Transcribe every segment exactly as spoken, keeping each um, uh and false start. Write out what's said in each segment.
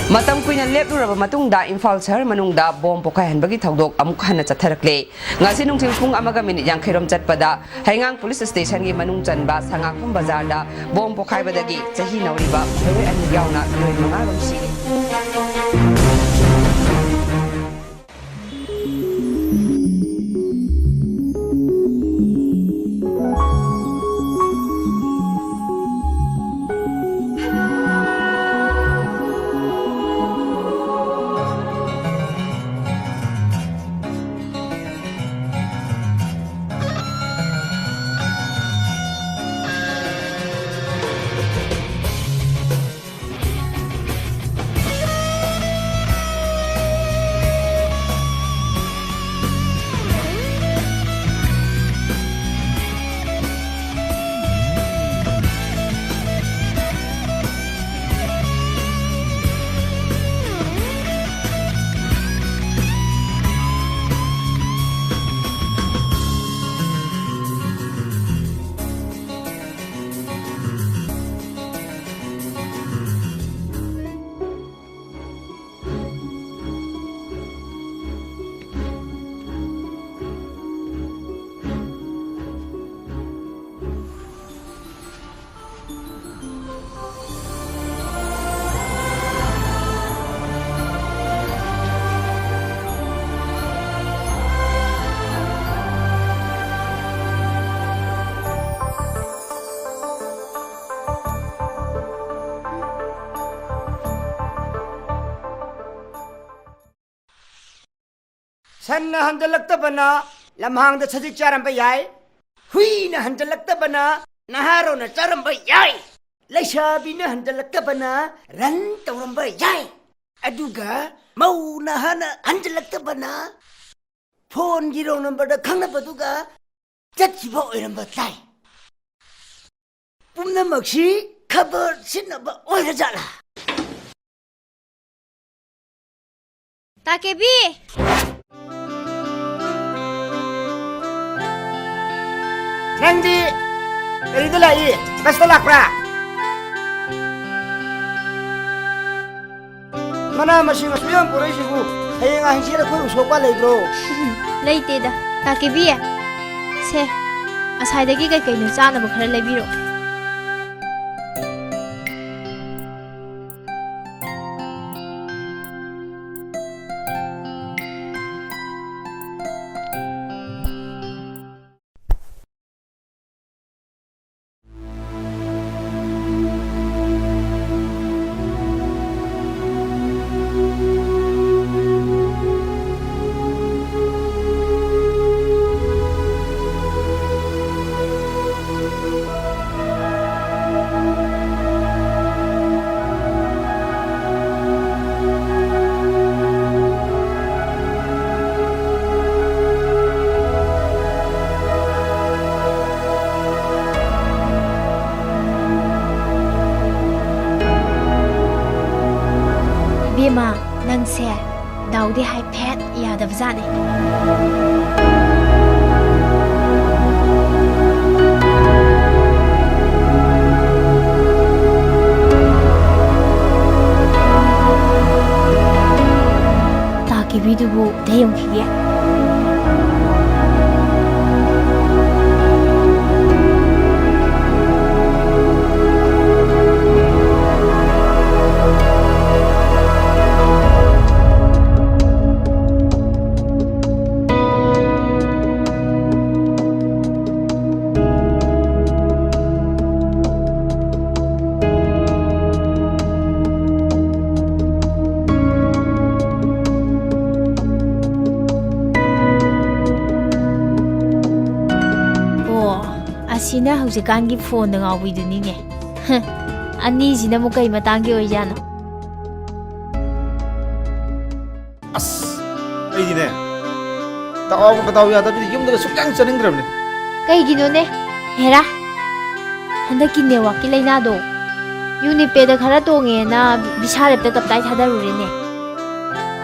ꯃꯇꯝ ꯀꯨꯏꯅ ꯂꯦꯞꯂꯨꯔꯕ ꯃꯇꯨꯡꯗ ꯏꯝꯐꯥꯜ ꯁꯍꯔ ꯃꯅꯨꯡꯗ ꯕꯣꯝ ꯄꯣꯈꯥꯏꯍꯟꯕꯒꯤ ꯊꯧꯗꯣꯛ ꯑꯃꯨꯛ ꯍꯟꯅ ꯆꯠꯊꯔꯛꯂꯦ꯫ ꯉꯁꯤ ꯅꯨꯡꯊꯤꯜ ꯄꯨꯡ ꯑꯃꯒ ꯃꯤꯅꯤꯠ ꯌꯥꯡꯈꯩ ꯔꯣꯝ ꯆꯠꯄꯗ ꯍꯩꯉꯥꯡ ꯄꯨꯂꯤꯁ ꯁ꯭ꯇꯦꯁꯟꯒꯤ ꯃꯅꯨꯡ ꯆꯟꯕ ꯁꯉꯥꯛꯐꯝ ꯕꯖꯥꯔꯗ ꯕꯣꯝ ꯄꯣꯈꯥꯏꯕꯗꯒꯤ ꯆꯍꯤ ꯅꯧꯔꯤꯕ ꯃꯤꯑꯣꯏ ꯑꯅꯤ ꯌꯥꯎꯅ ꯃꯤꯑꯣꯏ ꯃꯉꯥ ꯔꯣꯝ ꯁꯤꯔꯦ꯫ ꯁꯟꯅ ꯍꯟꯖꯜꯂꯛꯇꯕꯅ ꯂꯝꯍꯥꯡꯗ ꯁꯖꯤꯛ ꯆꯥꯔꯝꯕ ꯌꯥꯏ꯫ ꯍꯨꯏꯅ ꯍꯟꯖꯜꯂꯛꯇꯕꯅ ꯅꯍꯥꯔꯣꯟꯅ ꯆꯥꯔꯝꯕ ꯌꯥꯏ꯫ ꯂꯩꯁꯥꯕꯤꯅ ꯍꯟꯖꯜꯂꯛꯇꯕꯅ ꯔꯟ ꯇꯧꯔꯝꯕ ꯌꯥꯏ꯫ ꯑꯗꯨꯒ ꯃꯧ ꯅꯍꯥꯅ ꯍꯟꯖꯜꯂꯛꯇꯕꯅ ꯐꯣꯟꯒꯤ ꯔꯣꯡ ꯅꯝꯕꯔꯗ ꯈꯪꯅꯕꯗꯨꯒ ꯆꯠꯈꯤꯕ ꯑꯣꯏꯔꯝꯕ ꯇꯥꯏ꯫ ꯄꯨꯝꯅꯃꯛꯁꯤ ꯈꯕꯔ ꯁꯤꯠꯅꯕ ꯑꯣꯏꯔꯖꯥꯠꯂꯥ? ꯇꯥꯀꯦꯕꯤ! ꯅꯪꯗꯤ ꯀꯔꯤꯗ ꯂꯥꯛꯏ? ꯕꯁꯇ ꯂꯥꯛꯄ꯭ꯔꯥ? ꯃꯅꯥ ꯃꯁꯤꯡ ꯑꯁꯨꯛ ꯌꯥꯝ ꯄꯨꯔꯛꯏꯁꯤꯕꯨ ꯍꯌꯦꯡ ꯍꯪꯆꯤꯠ ꯑꯩꯈꯣꯏ ꯎꯁꯣꯞꯀ ꯂꯩꯕ꯭ꯔꯣ? ꯂꯩꯇꯦꯗ꯫ ꯇꯥ ꯀꯦꯕꯤ, ꯁꯦ, ꯑꯁꯥꯏꯗꯒꯤ ꯀꯩ ꯀꯩꯅꯣ ꯆꯥꯅꯕ ꯈꯔ ꯂꯩꯕꯤꯔꯛꯑꯣ꯫ ꯏꯕꯦꯝꯃ, ꯅꯪꯁꯦ ꯗꯥꯎꯗꯤ ꯍꯥꯏꯐꯦꯠ ꯌꯥꯗꯕꯖꯥꯠꯅꯤ꯫ ꯇꯥ ꯀꯦꯕꯤꯗꯨꯕꯨ ꯗꯦ ꯌꯦꯡꯈꯤꯒꯦ꯫ ꯑꯣ, ꯑꯁꯤꯅ ꯍꯧꯖꯤꯛꯀꯥꯟꯒꯤ ꯐꯣꯟꯗ ꯉꯥꯎꯕꯤꯗꯨꯅꯤꯅꯦ꯫ ꯍ, ꯑꯅꯤꯁꯤꯅ ꯑꯃꯨꯛ ꯀꯩ ꯃꯇꯥꯡꯒꯤ ꯑꯣꯏꯖꯥꯠꯅꯣ? ꯑꯁ, ꯑꯩꯗꯤꯅꯦ, ꯗꯥꯎꯒ ꯗꯥꯎ ꯌꯥꯗꯕꯁꯤꯗꯤ ꯌꯨꯝꯗꯒ ꯁꯨꯛꯆꯪ ꯆꯪꯅꯤꯡꯗ꯭ꯔꯕꯅꯦ꯫ ꯀꯩꯒꯤꯅꯣꯅꯦ? ꯍꯦꯔꯥ, ꯍꯟꯗꯛꯀꯤ ꯅꯦꯠꯋꯥꯛꯀꯤ ꯂꯥꯏꯅꯥꯗꯣ UniPayꯗ ꯈꯔ ꯇꯣꯡꯉꯦꯅ ꯚꯤꯁꯥꯜ ꯑꯦꯞꯇ ꯇꯞꯇꯥꯏ ꯊꯥꯗꯔꯨꯔꯦꯅꯦ꯫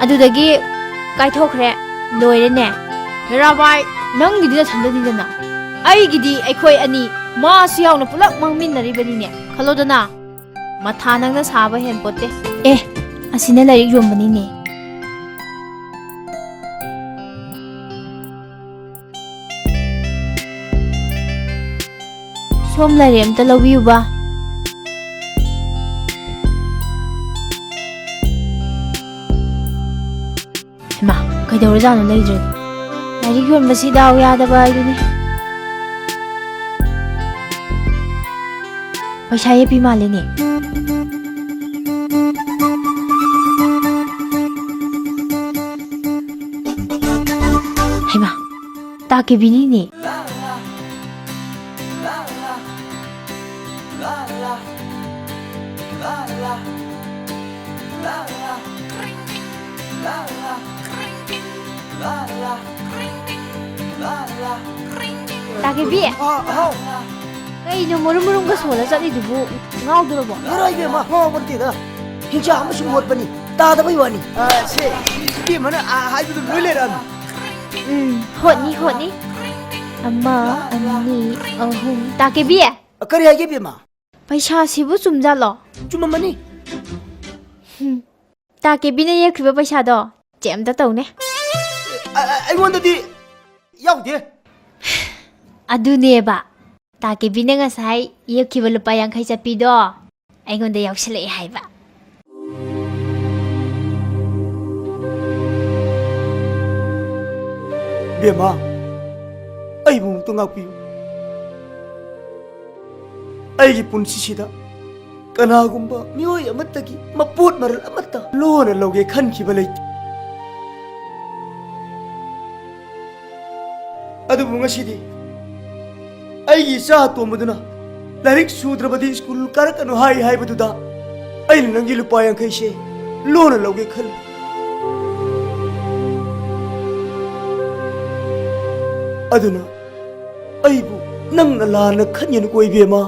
ꯑꯗꯨꯗꯒꯤ ꯀꯥꯏꯊꯣꯛꯈ꯭ꯔꯦ꯫ ꯂꯣꯏꯔꯦꯅꯦ꯫ ꯍꯦꯔꯥꯕꯥꯏ, ꯅꯪꯒꯤꯗꯤ ꯅꯊꯟꯗꯅꯤꯗꯅ꯫ ꯑꯩꯒꯤꯗꯤ ꯑꯩꯈꯣꯏ ꯑꯅꯤ, ꯃꯥꯁꯨ ꯌꯥꯎꯅ ꯄꯨꯂꯞ ꯃꯥꯡꯃꯤꯟꯅꯔꯤꯕꯅꯤꯅꯦ꯫ ꯈꯜꯂꯣꯗꯅ꯫ ꯃꯊꯥ ꯅꯪꯅ ꯁꯥꯕ ꯍꯦꯟꯄꯣꯠꯇꯦ꯫ ꯑꯦ, ꯑꯁꯤꯅ ꯂꯥꯏꯔꯤꯛ ꯌꯣꯟꯕꯅꯤꯅꯦ꯫ ꯁꯣꯝ ꯂꯩꯔꯦ, ꯑꯝꯇ ꯂꯧꯕꯤꯌꯨꯕ꯫ ꯍꯩꯃꯥ, ꯀꯩꯗꯧꯔꯖꯥꯠꯅꯣ ꯂꯩꯗ꯭ꯔꯗꯤ? ꯂꯥꯏꯔꯤꯛ ꯌꯣꯟꯕꯁꯤ ꯗꯥꯎ ꯌꯥꯗꯕ ꯍꯥꯏꯗꯨꯅꯤ꯫ ꯄꯩꯁꯥ ꯌꯦꯞꯄꯤ ꯃꯥꯜꯂꯤꯅꯦ꯫ ꯍꯩꯃꯥ, ꯇꯥ ꯀꯦꯕꯤꯅꯤꯅꯦ꯫ ꯇꯥ ꯀꯦꯕꯤ! ꯑꯥ, ꯍꯥꯎ꯫ ꯀꯩꯅꯣ ꯃꯔꯨꯝ ꯃꯔꯨꯝꯒ ꯁꯣꯜꯂ ꯆꯠꯂꯤꯗꯨꯕꯨ? ꯉꯥꯎꯗꯣꯔꯕꯣ? ꯉꯔꯥꯡ ꯏꯕꯦꯝꯃ, ꯉꯥꯎꯕ ꯅꯠꯇꯦꯗ꯫ ꯍꯤꯡꯆꯥ ꯑꯃꯁꯨ ꯃꯣꯠꯄꯅꯤ꯫ ꯇꯥꯗꯕꯩ ꯋꯥꯅꯤ꯫ ꯑꯥ, ꯁꯦ, ꯏꯕꯦꯝꯃꯅ, ꯑꯥ, ꯍꯥꯏꯕꯗꯨ ꯂꯣꯏ ꯂꯩꯔꯛꯑꯃꯤ꯫ ꯎꯝ, ꯍꯣꯠꯅꯤ, ꯍꯣꯠꯅꯤ꯫ ꯑꯃ, ꯑꯅꯤ, ꯑꯍꯨꯝ꯫ ꯇꯥ ꯀꯦꯕꯤ! ꯑ, ꯀꯔꯤ ꯍꯥꯏꯒꯦ, ꯏꯕꯦꯝꯃ? ꯄꯩꯁꯥꯁꯤꯕꯨ ꯆꯨꯝꯖꯥꯠꯂꯣ? ꯆꯨꯝꯃꯝꯃꯅꯤ꯫ ꯍꯨꯝ꯫ ꯇꯥ ꯀꯦꯕꯤꯅ ꯌꯦꯛꯈ꯭ꯔꯤꯕ ꯄꯩꯁꯥꯗꯣ ꯆꯦꯛ ꯑꯝꯇ ꯇꯧꯅꯦ꯫ ꯑ, ꯑ, ꯑꯩꯉꯣꯟꯗꯗꯤ ꯌꯥꯎꯗꯦ꯫ ꯑꯗꯨꯅꯦꯕ, ꯇꯥ ꯀꯦꯕꯤꯅ ꯉꯁꯥꯏ ꯌꯦꯛꯈꯤꯕ ꯂꯨꯄꯥ ꯌꯥꯡꯈꯩ ꯆꯠꯄꯤꯗꯣ ꯑꯩꯉꯣꯟꯗ ꯌꯥꯎꯁꯜꯂꯛꯑꯦ ꯍꯥꯏꯕ꯫ ꯕꯦꯝꯃ, ꯑꯩꯕꯨ ꯑꯃꯨꯛꯇ ꯉꯥꯛꯄꯤꯌꯨ꯫ ꯑꯩꯒꯤ ꯄꯨꯟꯁꯤꯁꯤꯗ ꯀꯅꯥꯒꯨꯝꯕ ꯃꯤꯑꯣꯏ ꯑꯃꯠꯇꯒꯤ ꯃꯄꯣꯠ ꯃꯔꯜ ꯑꯃꯠꯇ ꯂꯣꯟꯅ ꯂꯧꯒꯦ ꯈꯟꯈꯤꯕ ꯂꯩꯇꯦ꯫ ꯑꯗꯨꯕꯨ ꯉꯁꯤꯗꯤ ꯑꯩꯒꯤ ꯏꯆꯥ ꯑꯇꯣꯝꯕꯗꯨꯅ ꯂꯥꯏꯔꯤꯛ ꯁꯨꯗ꯭ꯔꯕꯗꯤ ꯁ꯭ꯀꯨꯜ ꯀꯥꯔꯛꯀꯅꯨ ꯍꯥꯏ ꯍꯥꯏꯕꯗꯨꯗ ꯑꯩꯅ ꯅꯪꯒꯤ ꯂꯨꯄꯥ ꯌꯥꯡꯈꯩꯁꯦ ꯂꯣꯟꯅ ꯂꯧꯒꯦ ꯈꯜꯂꯤ꯫ ꯑꯗꯨꯅ ꯑꯩꯕꯨ ꯅꯪꯅ ꯂꯥꯟꯅ ꯈꯟꯒꯅꯨꯀꯣ ꯏꯕꯦꯝꯃ꯫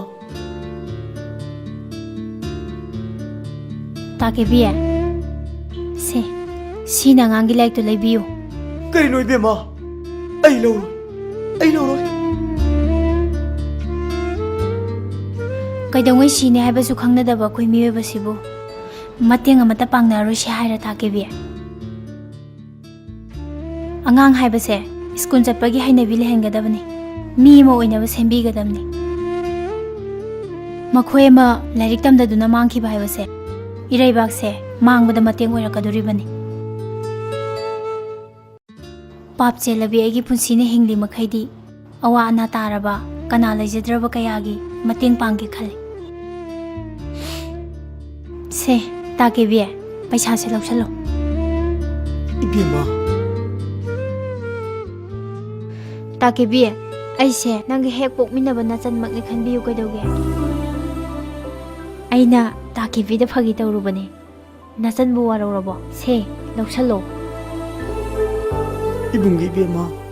ꯇꯥ ꯀꯦꯕꯤ, ꯁꯦ, ꯁꯤꯅ ꯑꯉꯥꯡꯒꯤ ꯂꯥꯏꯔꯤꯛꯇꯣ ꯂꯩꯕꯤꯌꯨ꯫ ꯀꯔꯤꯅꯣ ꯏꯕꯦꯝꯃ? ꯑꯩ ꯂꯧꯔꯣꯏ, ꯑꯩ ꯂꯧꯔꯣꯏ꯫ ꯀꯩꯗꯧꯉꯩ ꯁꯤꯅꯤ ꯍꯥꯏꯕꯁꯨ ꯈꯪꯅꯗꯕ ꯑꯩꯈꯣꯏ ꯃꯤꯑꯣꯏꯕꯁꯤꯕꯨ ꯃꯇꯦꯡ ꯑꯃꯠꯇ ꯄꯥꯡꯅꯔꯣꯏꯁꯤ ꯍꯥꯏꯔ, ꯇꯥ ꯀꯦꯕꯤ? ꯑꯉꯥꯡ ꯍꯥꯏꯕꯁꯦ ꯁ꯭ꯀꯨꯜ ꯆꯠꯄꯒꯤ ꯍꯩꯅꯕꯤ ꯂꯩꯍꯟꯒꯗꯕꯅꯤ, ꯃꯤ ꯑꯃ ꯑꯣꯏꯅꯕ ꯁꯦꯝꯕꯤꯒꯗꯕꯅꯤ꯫ ꯃꯈꯣꯏ ꯑꯃ ꯂꯥꯏꯔꯤꯛ ꯇꯝꯗꯗꯨꯅ ꯃꯥꯡꯈꯤꯕ ꯍꯥꯏꯕꯁꯦ ꯏꯔꯩꯕꯥꯛꯁꯦ ꯃꯥꯡꯕꯗ ꯃꯇꯦꯡ ꯑꯣꯏꯔꯛꯀꯗꯣꯔꯤꯕꯅꯤ꯫ ꯄꯥꯞ ꯆꯦꯜꯂꯕꯤ ꯑꯩꯒꯤ ꯄꯨꯟꯁꯤꯅ ꯍꯤꯡꯂꯤ ꯃꯈꯩꯗꯤ ꯑꯋꯥ ꯑꯅꯥ ꯇꯥꯔꯕ, ꯀꯅꯥ ꯂꯩꯖꯗ꯭ꯔꯕ ꯀꯌꯥꯒꯤ ꯃꯇꯦꯡ ꯄꯥꯡꯒꯦ ꯈꯜꯂꯤ꯫ ꯁꯦ, ꯇꯥ ꯀꯦꯕꯤ, ꯄꯩꯁꯥꯁꯦ ꯂꯧꯁꯜꯂꯣ꯫ ꯏꯕꯦꯝꯃ꯫ ꯇꯥ ꯀꯦꯕꯤ, ꯑꯩꯁꯦ ꯅꯪꯒ ꯍꯦꯛ ꯄꯣꯛꯃꯤꯟꯅꯕ ꯅꯆꯟꯃꯛꯅꯤ ꯈꯟꯕꯤꯌꯨ, ꯀꯩꯗꯧꯒꯦ? ꯑꯩꯅ ꯇꯥ ꯀꯦꯕꯤꯗ ꯐꯥꯒꯤ ꯇꯧꯔꯨꯕꯅꯦ꯫ ꯅꯆꯟꯕꯨ ꯋꯥꯔꯧꯔꯕꯣ? ꯁꯦ, ꯂꯧꯁꯜꯂꯣ꯫ ꯏꯕꯨꯡꯒꯤ ꯏꯕꯦꯝꯃ꯫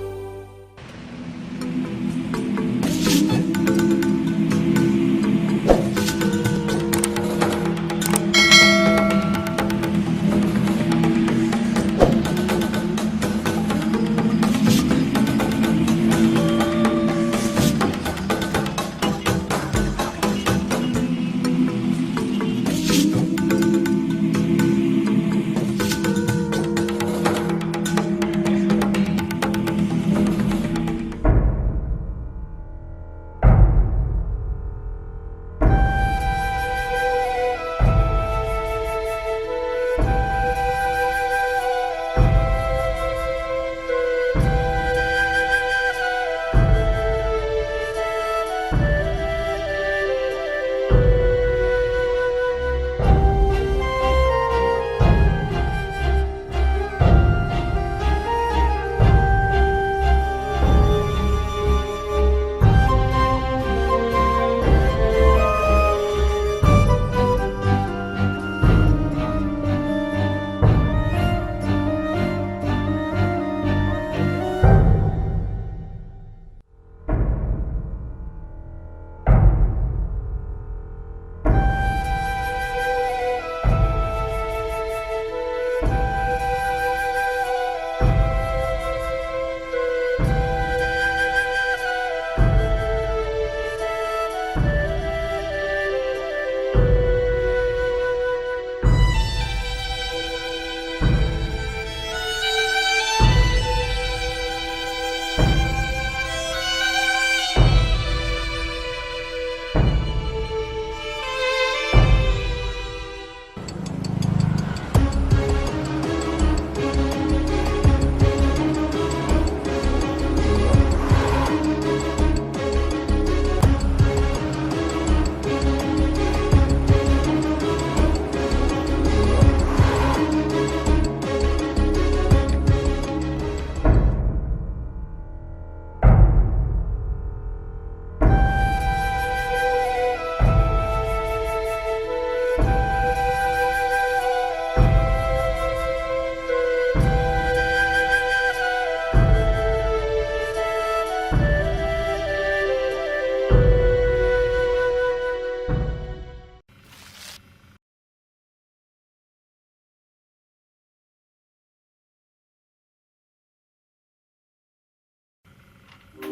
I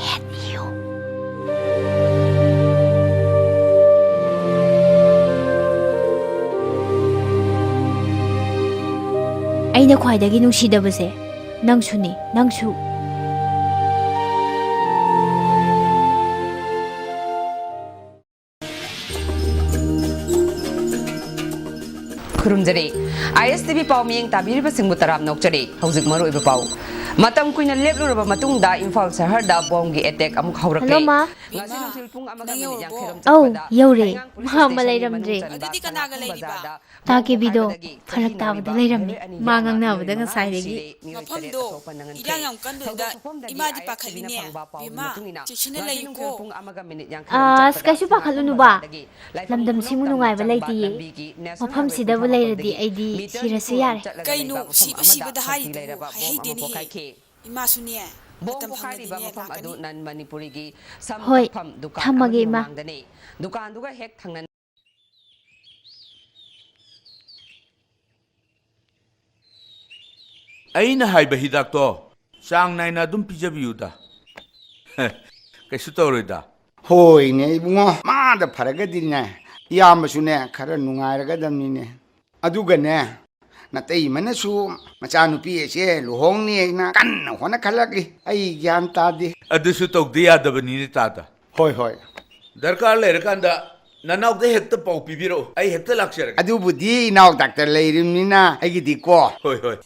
hate you. ꯑꯩꯅ ꯈ꯭ꯋꯥꯏꯗꯒꯤ ꯅꯨꯡꯁꯤꯗꯕꯁꯦ ꯅꯪꯁꯨꯅꯤ, ꯅꯪꯁꯨ꯫ ꯈꯨꯔꯨꯝꯖꯔꯤ꯫ ꯑꯥꯏ ꯑꯦꯁ ꯇꯤ ꯚꯤ ꯄꯥꯎ ꯃꯤꯠꯌꯦꯡ ꯇꯥꯕꯤꯔꯤꯕꯁꯤꯡꯕꯨ ꯇꯔꯥꯝꯅ ꯑꯣꯛꯆꯔꯤ꯫ ꯍꯧꯖꯤꯛ ꯃꯔꯨꯑꯣꯏꯕ ꯄꯥꯎ꯫ ꯃꯇꯝ ꯀꯨꯏꯅ ꯂꯦꯞꯂꯨꯔꯕ ꯃꯇꯨꯡꯗ ꯏꯝꯐꯥꯜ ꯁꯍꯔꯗ ꯕꯣꯝꯒꯤ ꯑꯦꯇꯦꯛ ꯑꯃꯨꯛ ꯍꯧꯔꯛꯂꯦ꯫ ꯍꯜꯂꯣ, ꯃꯥ꯫ ꯉꯁꯤ ꯅꯨꯡꯊꯤꯜ ꯄꯨꯡ ꯑꯃꯒ ꯃꯤꯅꯤꯠ ꯌꯥꯡꯈꯩꯔꯣꯝ ꯑꯧ, ꯆꯠꯄꯗ ꯌꯧꯔꯦ꯫ ꯀꯩꯉꯥꯡ ꯄꯨꯂꯤꯁ ꯃꯥ ꯑꯃ ꯁ꯭ꯇꯦꯁꯟꯒꯤ ꯂꯩꯔꯝꯗ꯭ꯔꯦ꯫ ꯃꯅꯨꯡ ꯆꯟꯕ ꯑꯗꯨꯗꯤ ꯀꯅꯥꯒ ꯈꯨꯝꯕ ꯂꯩꯔꯤꯕ? ꯖꯥꯗ ꯇꯥ ꯕꯣꯝ ꯀꯦꯕꯤꯗꯣ ꯄꯣꯈꯥꯏꯕꯗꯒꯤ ꯆꯍꯤ ꯐꯔꯛ ꯅꯥꯏꯔꯤꯕ ꯇꯥꯕꯗ ꯃꯤꯑꯣꯏ ꯂꯩꯔꯝꯃꯤ꯫ ꯑꯅꯤ ꯃꯥ ꯌꯥꯎꯅ ꯉꯥꯡꯅꯕꯗ ꯃꯤꯑꯣꯏ ꯃꯉꯥ ꯉꯁꯥꯏꯗꯒꯤ꯫ ꯁꯤꯔꯦ, ꯃꯤꯑꯣꯏ ꯇꯔꯦꯠ ꯃꯐꯝꯗꯣ ꯑꯁꯣꯛꯄ ꯅꯪꯍꯟꯈ꯭ꯔꯦ꯫ ꯏꯔꯥꯡ ꯌꯥꯝ ꯀꯟꯗꯣꯏꯗ ꯊꯧꯗꯣꯛ ꯊꯣꯛꯐꯝꯗꯒꯤ ꯏꯃꯥꯗꯤ ꯑꯥꯏ ꯑꯦꯁ ꯇꯤ ꯚꯤꯅ ꯄꯥꯈꯠꯂꯤꯅꯦ꯫ ꯐꯪꯕ ꯄꯥꯎꯒꯤ ꯕꯦꯝꯃ, ꯃꯇꯨꯡ ꯏꯟꯅ, ꯆꯦꯛꯁꯤꯟꯅ ꯉꯁꯤ ꯂꯩꯌꯨꯀꯣ꯫ ꯅꯨꯡꯊꯤꯜ ꯄꯨꯡ ꯑꯃꯒ ꯃꯤꯅꯤꯠ ꯌꯥꯡꯈꯩꯔꯣꯝ ꯑꯁ, ꯆꯠꯄꯗ ꯀꯩꯁꯨ ꯆꯉꯥꯡ ꯄꯥꯈꯠꯂꯨꯅꯨꯕ꯫ ꯕꯖꯥꯔꯗꯒꯤ ꯂꯥꯏꯐꯝ ꯂꯝꯗꯝꯁꯤꯕꯨ ꯈꯨꯟꯗ꯭ꯔꯥꯛꯄꯝ ꯅꯨꯡꯉꯥꯏꯕ ꯅꯥꯀꯟ ꯆꯪꯕ ꯂꯩꯇꯤꯌꯦ꯫ ꯂꯝꯕꯤꯒꯤ ꯅꯦꯁꯅꯦꯜ ꯍꯥꯏꯋꯦ ꯃꯐꯝꯁꯤꯗꯕꯨ ꯀꯨꯟꯊ꯭ꯔꯥ ꯃꯔꯤ ꯂꯩꯔꯗꯤ ꯆꯠꯂꯒ ꯑꯩꯗꯤ ꯂꯩꯕ ꯁꯤꯔꯁꯨ ꯃꯐꯝ ꯌꯥꯔꯦ꯫ ꯑꯃ ꯀꯩꯅꯣ ꯆꯠꯂꯤꯉꯩꯗ ꯁꯤꯕ ꯃꯐꯝ ꯑꯃꯗ ꯁꯤꯕꯗ ꯍꯥꯏꯔꯤꯗꯨꯕꯨ ꯍꯥꯏꯍꯩꯗꯦꯅꯦꯍꯦ꯫ ꯕꯣꯝ ꯄꯣꯈꯥꯏꯈꯤ꯫ ꯏꯃꯥꯁꯨꯅꯦ, ꯕꯣꯝ ꯃꯇꯝ ꯄꯣꯈꯥꯏꯔꯤꯕ ꯐꯪꯂꯗꯤꯅꯦ ꯃꯐꯝ ꯑꯗꯨ ꯂꯥꯛꯀꯅꯤ꯫ ꯅꯟ ꯃꯅꯤꯄꯨꯔꯤꯒꯤ ꯁꯝ ꯍꯣꯏ, ꯀꯛꯐꯝ ꯗꯨꯀꯥꯟ ꯊꯝꯃꯒꯦ, ꯑꯃꯒꯤ ꯏꯃꯥ꯫ ꯃꯃꯥꯡꯗꯅꯤ꯫ ꯗꯨꯀꯥꯟꯗꯨꯒ ꯍꯦꯛ ꯊꯪꯅꯅ ꯑꯩꯅ ꯍꯥꯏꯕ ꯍꯤꯗꯥꯛꯇꯣ ꯆꯥꯡ ꯅꯥꯏꯅ ꯑꯗꯨꯝ ꯄꯤꯖꯕꯤꯌꯨꯗ꯫ ꯀꯩꯁꯨ ꯇꯧꯔꯣꯏꯗ꯫ ꯍꯣꯏꯅꯦ ꯏꯕꯨꯡꯉꯣ, ꯃꯥꯗ ꯐꯔꯒꯗꯤꯅꯦ, ꯏꯌꯥꯝꯕꯁꯨꯅꯦ ꯈꯔ ꯅꯨꯡꯉꯥꯏꯔꯒꯗꯕꯅꯤꯅꯦ꯫ ꯑꯗꯨꯒꯅꯦ, ꯅꯇꯩꯃꯅꯁꯨ ꯃꯆꯥꯅꯨꯄꯤ ꯑꯁꯦ ꯂꯨꯍꯣꯡꯅꯤ ꯍꯥꯏꯅ ꯀꯟꯅ ꯍꯣꯠꯅꯈꯠꯂꯛꯂꯤ꯫ ꯑꯩ ꯒ꯭ꯌꯥꯟ ꯇꯥꯗꯦ꯫ ꯑꯗꯨꯁꯨ ꯇꯧꯗ ꯌꯥꯗꯕꯅꯤꯅꯦ ꯇꯥꯗ꯫ ꯍꯣꯏ, ꯍꯣꯏ꯫ ꯗꯔꯀꯥꯔ ꯂꯩꯔꯀꯥꯟꯗ ꯅꯅꯥꯎꯗ ꯍꯦꯛꯇ ꯄꯥꯎ ꯄꯤꯕꯤꯔꯛꯎ, ꯑꯩ ꯍꯦꯛꯇ ꯂꯥꯛꯆꯔꯒꯦ꯫ ꯑꯗꯨꯕꯨꯗꯤ ꯏꯅꯥꯎ ꯗꯥꯛꯇꯔ ꯂꯩꯔꯤꯕꯅꯤꯅ ꯑꯩꯒꯤꯗꯤꯀꯣ꯫ ꯍꯣꯏ, ꯍꯣꯏ꯫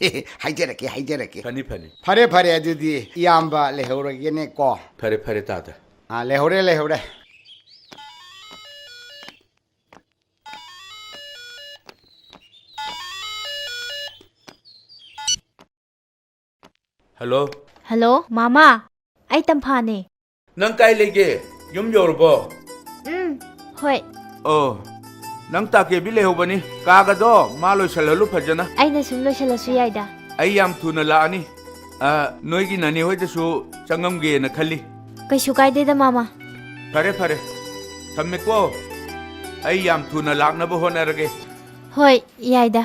ꯍꯥꯏꯖꯔꯛꯀꯦ, ꯍꯥꯏꯖꯔꯛꯀꯦ꯫ ꯐꯅꯤ, ꯐꯅꯤ꯫ ꯐꯔꯦ, ꯐꯔꯦ, ꯑꯗꯨꯗꯤ ꯏꯌꯥꯝꯕ ꯂꯩꯍꯧꯔꯒꯦꯅꯦꯀꯣ꯫ ꯐꯔꯦ, ꯐꯔꯦ, ꯇꯥꯗ꯫ ꯑꯥ, ꯂꯩꯍꯧꯔꯦ, ꯂꯩꯍꯧꯔꯦ꯫ ꯍꯜꯂꯣ꯫ ꯍꯜꯂꯣ, ꯃꯥꯃꯥ꯫ ꯑꯩ ꯇꯝꯐꯥꯅꯦ꯫ ꯅꯪ ꯀꯥꯏ ꯂꯩꯒꯦ? ꯌꯨꯝ ꯌꯧꯔꯕꯣ? ꯎꯝ, ꯍꯣꯏ꯫ ꯑꯣ, ꯅꯪ ꯇꯥꯀꯦꯕꯤ ꯂꯩꯍꯧꯕꯅꯤ꯫ ꯀꯥꯒꯗꯣ ꯃꯥ ꯂꯣꯏꯁꯜꯍꯜꯂꯨ ꯐꯖꯅ꯫ ꯑꯩꯅ ꯁꯨꯝ ꯂꯣꯏꯁꯜꯂꯁꯨ ꯌꯥꯏꯗ꯫ ꯑꯩ ꯌꯥꯝ ꯊꯨꯅ ꯂꯥꯛꯑꯅꯤ꯫ ꯑ, ꯅꯣꯏꯒꯤ ꯅꯅꯦ ꯍꯣꯏꯗꯁꯨ ꯆꯪꯉꯝꯒꯦꯅ ꯈꯜꯂꯤ꯫ ꯀꯩꯁꯨ ꯀꯥꯏꯗꯦꯗ, ꯃꯥꯃꯥ꯫ ꯐꯔꯦ, ꯐꯔꯦ꯫ ꯊꯝꯃꯦꯀꯣ꯫ ꯑꯩ ꯌꯥꯝ ꯊꯨꯅ ꯂꯥꯛꯅꯕ ꯍꯣꯠꯅꯔꯒꯦ꯫ ꯍꯣꯏ, ꯌꯥꯏꯗ꯫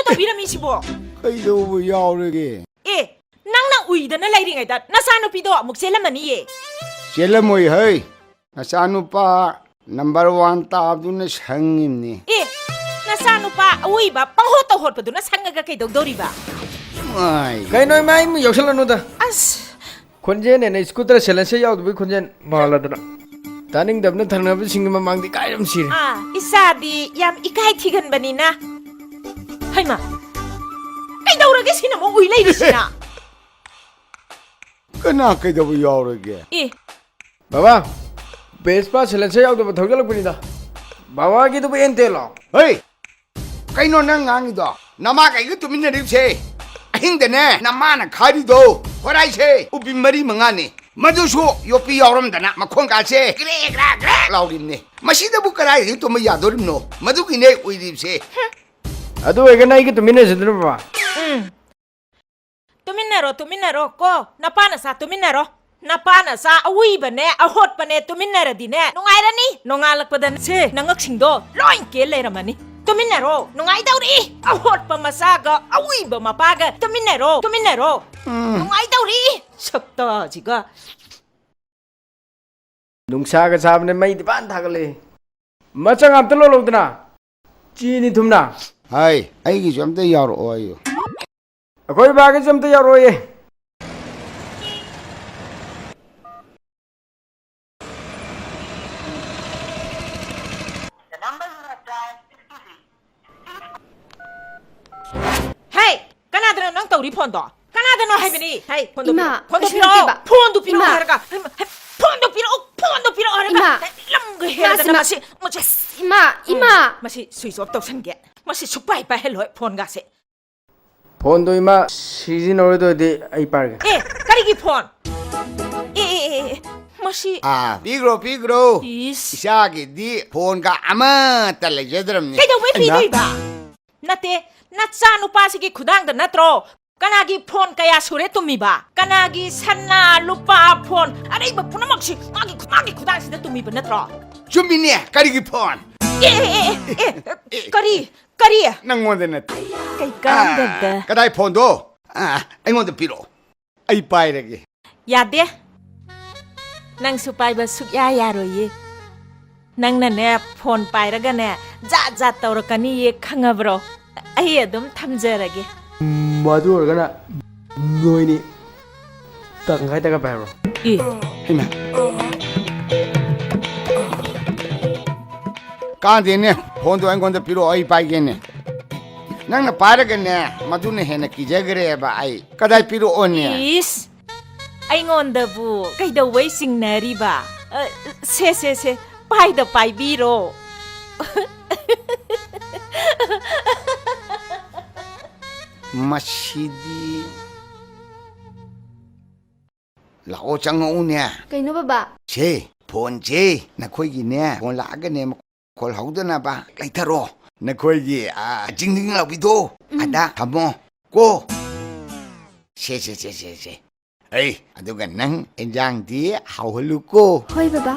ꯇꯧꯕꯤꯔꯝꯃꯤꯁꯤꯕꯣ? ꯀꯩꯗꯧꯕ ꯌꯥꯎꯔꯒꯦ? ꯑꯦ, ꯅꯪꯅ ꯎꯏꯗꯅ ꯂꯩꯔꯤꯉꯩꯗ ꯅꯆꯥꯅꯨꯄꯤꯗꯣ ꯑꯃꯨꯛ ꯆꯦꯜꯂꯝꯃꯅꯤꯌꯦ꯫ ꯆꯦꯜꯂꯝꯃꯣꯏ ꯍꯩ꯫ ꯅꯆꯥꯅꯨꯄꯥ number one ꯇꯥꯕꯗꯨꯅ ꯁꯪꯉꯤꯝꯅꯤ꯫ ꯑꯦ, ꯅꯆꯥꯅꯨꯄꯥ ꯑꯎꯏꯕ ꯄꯪꯍꯣꯠꯇ ꯍꯣꯠꯄꯗꯨꯅ ꯁꯪꯉꯒ ꯀꯩꯗꯧꯗꯧꯔꯤꯕ? ꯃꯥꯏ꯫ ꯀꯩꯅꯣ ꯏꯃꯥ, ꯑꯩ ꯑꯃꯨꯛ ꯌꯥꯎꯁꯜꯂꯅꯨꯗ꯫ ꯑꯁ꯫ ꯈꯣꯟꯖꯦꯜꯅꯦꯅ scooter silencer ꯌꯥꯎꯗꯕꯒꯤ ꯈꯣꯟꯖꯦꯜ ꯃꯥꯜꯂꯗꯅ꯫ ꯇꯥꯅꯤꯡꯗꯕꯅ ꯊꯪꯅꯕꯁꯤꯡꯒꯤ ꯃꯃꯥꯡꯗ ꯏꯀꯥꯏꯔꯝ ꯁꯤꯔꯦ꯫ ꯑꯥ, ꯏꯆꯥꯗꯤ ꯌꯥꯝ ꯏꯀꯥꯏ ꯊꯤꯒꯟꯕꯅꯤꯅ꯫ ꯍꯩꯃꯥ, ꯀꯩꯗꯧꯔꯒꯦ ꯁꯤꯅ ꯑꯃꯨꯛ ꯎꯏ ꯂꯩꯔꯤꯁꯤꯅ? ꯀꯅꯥ ꯀꯩꯗꯧꯕ ꯌꯥꯎꯔꯒꯦ? ꯑꯦ꯫ ꯕꯥꯕꯥ, Vespa silencer ꯌꯥꯎꯗꯕ ꯊꯧꯖꯜꯂꯛꯄꯅꯤꯗ꯫ ꯕꯥꯕꯥꯒꯤꯗꯨꯕꯨ ꯑꯦꯟꯇꯦꯂꯣ? ꯍꯩ! ꯀꯩꯅꯣ ꯅꯪ ꯉꯥꯡꯉꯤꯗꯣ? ꯅꯃꯥ ꯀꯩꯒ ꯇꯨꯃꯤꯟꯅꯔꯤꯕꯁꯦ? ꯑꯍꯤꯡꯗꯅꯦ ꯅꯃꯥꯅ ꯈꯥꯔꯤꯗꯣ ꯎꯕꯤ ꯃꯔꯤ ꯃꯉꯥꯅꯤ꯫ ꯃꯗꯨꯁꯨ ꯌꯣꯠꯄꯤ ꯌꯥꯎꯔꯝꯗꯅ ꯃꯈꯣꯡꯒꯥꯁꯦ ꯒ꯭ꯔꯦ ꯒ꯭ꯔꯥ ꯒ꯭ꯔꯥ ꯂꯥꯎꯔꯤꯕꯅꯤ꯫ ꯃꯁꯤꯗꯕꯨ ꯀꯗꯥꯏꯗꯒꯤ ꯇꯨꯝꯕ ꯌꯥꯗꯣꯔꯤꯕꯅꯣ? ꯃꯗꯨꯒꯤꯅꯦ ꯎꯏꯔꯤꯕꯁꯦ꯫ ꯑꯗꯨ ꯑꯣꯏꯔꯒꯅ ꯑꯩꯒ ꯇꯨꯃꯤꯟꯅꯁꯤꯗꯅ, ꯕꯕꯥ꯫ ꯎꯝ꯫ ꯇꯨꯃꯤꯟꯅꯔꯣ, ꯇꯨꯃꯤꯟꯅꯔꯣ ꯀꯣ꯫ ꯅꯄꯥ ꯅꯆꯥ ꯇꯨꯃꯤꯟꯅꯔꯣ꯫ ꯅꯄꯥ ꯅꯆꯥ ꯑꯋꯨꯏꯕꯅꯦ, ꯑꯍꯣꯠꯄꯅꯦ ꯇꯨꯃꯤꯟꯅꯔꯗꯤꯅꯦ ꯅꯨꯡꯉꯥꯏꯔꯅꯤ꯫ ꯅꯣꯡꯉꯥꯜꯂꯛꯄꯗ ꯁꯦ ꯅꯉꯛꯁꯤꯡꯗꯣ ꯂꯣꯏ ꯀꯦꯜ ꯂꯩꯔꯝꯃꯅꯤ꯫ ꯇꯨꯃꯤꯟꯅꯔꯣ, ꯅꯨꯡꯉꯥꯏꯗꯧꯔꯤ꯫ ꯑꯍꯣꯠꯄ ꯃꯆꯥꯒ ꯑꯋꯨꯏꯕ ꯃꯄꯥꯒ ꯇꯨꯃꯤꯟꯅꯔꯣ, ꯇꯨꯃꯤꯟꯅꯔꯣ꯫ ꯎꯝ꯫ ꯅꯨꯡꯉꯥꯏꯗꯧꯔꯤ꯫ ꯁꯛꯇꯥꯁꯤꯒ꯫ ꯅꯨꯡꯁꯥꯒ ꯁꯥꯕꯅꯦ, ꯃꯩꯗꯤ ꯐꯖꯅ ꯊꯥꯒꯠꯂꯛꯏ꯫ ꯃꯆꯪ ꯑꯝꯇ ꯂꯣꯜꯂꯧꯗꯅ꯫ ꯆꯤꯅꯤ ꯊꯨꯝꯅ꯫ ꯍꯥꯏ, ꯑꯩꯒꯤꯁꯨ ꯑꯝꯇ ꯌꯥꯎꯔꯛꯑꯣ ꯍꯥꯏꯌꯨ꯫ ꯑꯩꯈꯣꯏ ꯕꯥꯒꯤꯁꯨ ꯑꯝꯇ ꯌꯥꯎꯔꯛꯑꯣꯌꯦ꯫ ꯍꯦ! ꯀꯅꯥꯗꯅꯣ ꯅꯪ ꯇꯧꯔꯤ ꯐꯣꯟꯗꯣ? ꯀꯅꯥꯗꯅꯣ ꯍꯥꯏꯕꯅꯤ? ꯍꯦ, ꯐꯣꯟꯗꯣ ꯏꯃꯥ, ꯄꯤꯔꯛꯑꯣ, ꯐꯣꯟꯗꯣ ꯑꯁꯤ ꯄꯤꯔꯛꯑꯣ, ꯅꯠꯇꯦꯕ꯫ ꯐꯣꯟꯗꯣ ꯄꯤꯔꯛꯑꯣ ꯏꯃꯥ꯫ ꯍꯥꯏꯔꯒ, ꯍꯦ, ꯐꯣꯟꯗꯣ ꯄꯤꯔꯛꯑꯣ, ꯐꯣꯟꯗꯣ ꯄꯤꯔꯛꯑꯣ ꯍꯥꯏꯔꯒ, ꯏꯃꯥ꯫ ꯍꯦ, ꯂꯝꯒ ꯏꯃꯥ, ꯍꯦꯜꯂꯗꯅ ꯁꯤꯃ-, ꯃꯁꯤ, ꯃꯁꯤ, ꯏꯃꯥ, ꯎꯝ, ꯏꯃꯥ꯫ ꯃꯁꯤ switch off ꯇꯧꯁꯟꯒꯦ꯫ ꯃꯁꯤ ꯁꯨꯛꯄꯥꯏ ꯄꯥꯏꯍꯜꯂꯣꯏ ꯐꯣꯟꯒꯥꯁꯦ꯫ ꯐꯣꯟꯗꯣ ꯏꯃꯥ ꯁꯤꯖꯤꯟꯅꯔꯣꯏꯗꯣꯏꯗꯤ ꯑꯩ ꯄꯥꯏꯔꯒꯦ꯫ ꯑꯦ, ꯀꯔꯤꯒꯤ ꯐꯣꯟ? ꯑꯦ, ꯑꯦ, ꯑꯦ, ꯑꯦ, ꯃꯁꯤ ꯑꯥ, ꯄꯤꯈ꯭ꯔꯣ, ꯄꯤꯈ꯭ꯔꯣ꯫ ꯏꯁ꯫ ꯏꯆꯥꯒꯤꯗꯤ ꯐꯣꯟꯒ ꯑꯃꯠꯇ ꯂꯩꯖꯗ꯭ꯔꯕꯅꯤ꯫ ꯀꯩꯗꯧꯕꯩ ꯍꯩꯃꯥ꯫ ꯄꯤꯗꯣꯏꯕ? ꯅꯠꯇꯦ, ꯅꯆꯥ ꯅꯨꯄꯥꯁꯤꯒꯤ ꯈꯨꯗꯥꯡꯗ ꯅꯠꯇ꯭ꯔꯣ? ꯀꯅꯥꯒꯤ ꯐꯣꯟ ꯀꯌꯥ ꯁꯨꯔꯦ ꯇꯨꯝꯃꯤꯕ? ꯀꯅꯥꯒꯤ ꯁꯅꯥ, ꯂꯨꯄꯥ, ꯐꯣꯟ, ꯑꯔꯩꯕ ꯄꯨꯝꯅꯃꯛꯁꯤ ꯃꯥꯒꯤ, ꯃꯥꯒꯤ ꯈꯨꯗꯥꯡꯁꯤꯗ ꯇꯨꯝꯃꯤꯕ ꯅꯠꯇ꯭ꯔꯣ? ꯆꯨꯝꯃꯤꯅꯦ, ꯀꯔꯤꯒꯤ ꯐꯣꯟ? ꯑꯦ, ꯑꯦ, ꯑꯦ, ꯑꯦ, ꯑꯦ, ꯀꯔꯤ? ꯀꯔꯤ? ꯅꯪꯉꯣꯟꯗ ꯅꯠꯇꯦ꯫ ꯀꯩ ꯀꯥꯟꯗꯕꯗ꯫ ꯑꯥ, ꯀꯗꯥꯏ ꯐꯣꯟꯗꯣ? ꯑꯥ, ꯑꯩꯉꯣꯟꯗ ꯄꯤꯔꯛꯑꯣ, ꯑꯩ ꯄꯥꯏꯔꯒꯦ꯫ ꯌꯥꯗꯦ꯫ ꯅꯪꯁꯨ ꯄꯥꯏꯕ ꯁꯨꯛꯌꯥ ꯌꯥꯔꯣꯏꯌꯦ꯫ ꯅꯪꯅꯅꯦ, ꯐꯣꯟ ꯄꯥꯏꯔꯒꯅꯦ, ꯖꯥꯠ ꯖꯥꯠ ꯇꯧꯔꯛꯀꯅꯤꯌꯦ, ꯈꯪꯉꯕ꯭ꯔꯣ? ꯑꯩ ꯑꯗꯨꯝ ꯊꯝꯖꯔꯒꯦ꯫ ꯃꯗꯨ ꯑꯣꯏꯔꯒꯅ ꯅꯣꯏꯅꯤ ꯇꯪꯈꯥꯏ ꯇꯪꯈꯥꯏ ꯄꯥꯏꯔꯣ꯫ ꯑꯦ꯫ ꯍꯩꯃꯥ꯫ ꯀꯥꯟꯗꯦꯅꯦ, ꯐꯣꯟꯗꯣ ꯑꯩꯉꯣꯟꯗ ꯄꯤꯔꯛꯑꯣ, ꯑꯩ ꯄꯥꯏꯒꯦꯅꯦ꯫ ꯅꯪꯅ ꯄꯥꯏꯔꯒꯅꯦ, ꯃꯗꯨꯅ ꯍꯦꯟꯅ ꯀꯤꯖꯈ꯭ꯔꯦꯕ ꯑꯩ꯫ ꯀꯗꯥꯏ ꯄꯤꯔꯛꯑꯣꯅꯦ? ꯏꯁ! ꯑꯩꯉꯣꯟꯗꯕꯨ ꯀꯩꯗꯧꯕꯩ ꯆꯤꯡꯅꯔꯤꯕ? ꯑ, ꯁꯦ, ꯁꯦ, ꯁꯦ, ꯄꯥꯏꯗ ꯄꯥꯏꯕꯤꯔꯣ꯫ ꯃꯁꯤꯗꯤ꯫ ꯂꯥꯛꯑꯣ, ꯆꯪꯉꯛꯎꯅꯦ꯫ ꯀꯩꯅꯣ ꯕꯕꯥ? ꯁꯦ, ꯐꯣꯟꯁꯦ ꯅꯈꯣꯏꯒꯤꯅꯦ, ꯐꯣꯟ ꯂꯥꯛꯑꯒꯅꯦ, ꯃꯈꯣꯜ ꯍꯧꯗꯅꯕ ꯂꯩꯊꯔꯣ꯫ ꯅꯈꯣꯏꯒꯤ, ꯑ, ꯖꯤꯡ ꯖꯤꯡ ꯂꯥꯎꯕꯤꯗꯣ, ꯎꯝ꯫ ꯑꯗ ꯊꯝꯃꯣ ꯀꯣ꯫ ꯁꯦ, ꯁꯦ, ꯁꯦ, ꯁꯦ, ꯁꯦ꯫ ꯑꯩ, ꯑꯗꯨꯒ ꯅꯪ ꯏꯟꯖꯥꯡꯗꯤ ꯍꯥꯎꯍꯜꯂꯨꯀꯣ꯫ ꯍꯣꯏ, ꯕꯕꯥ꯫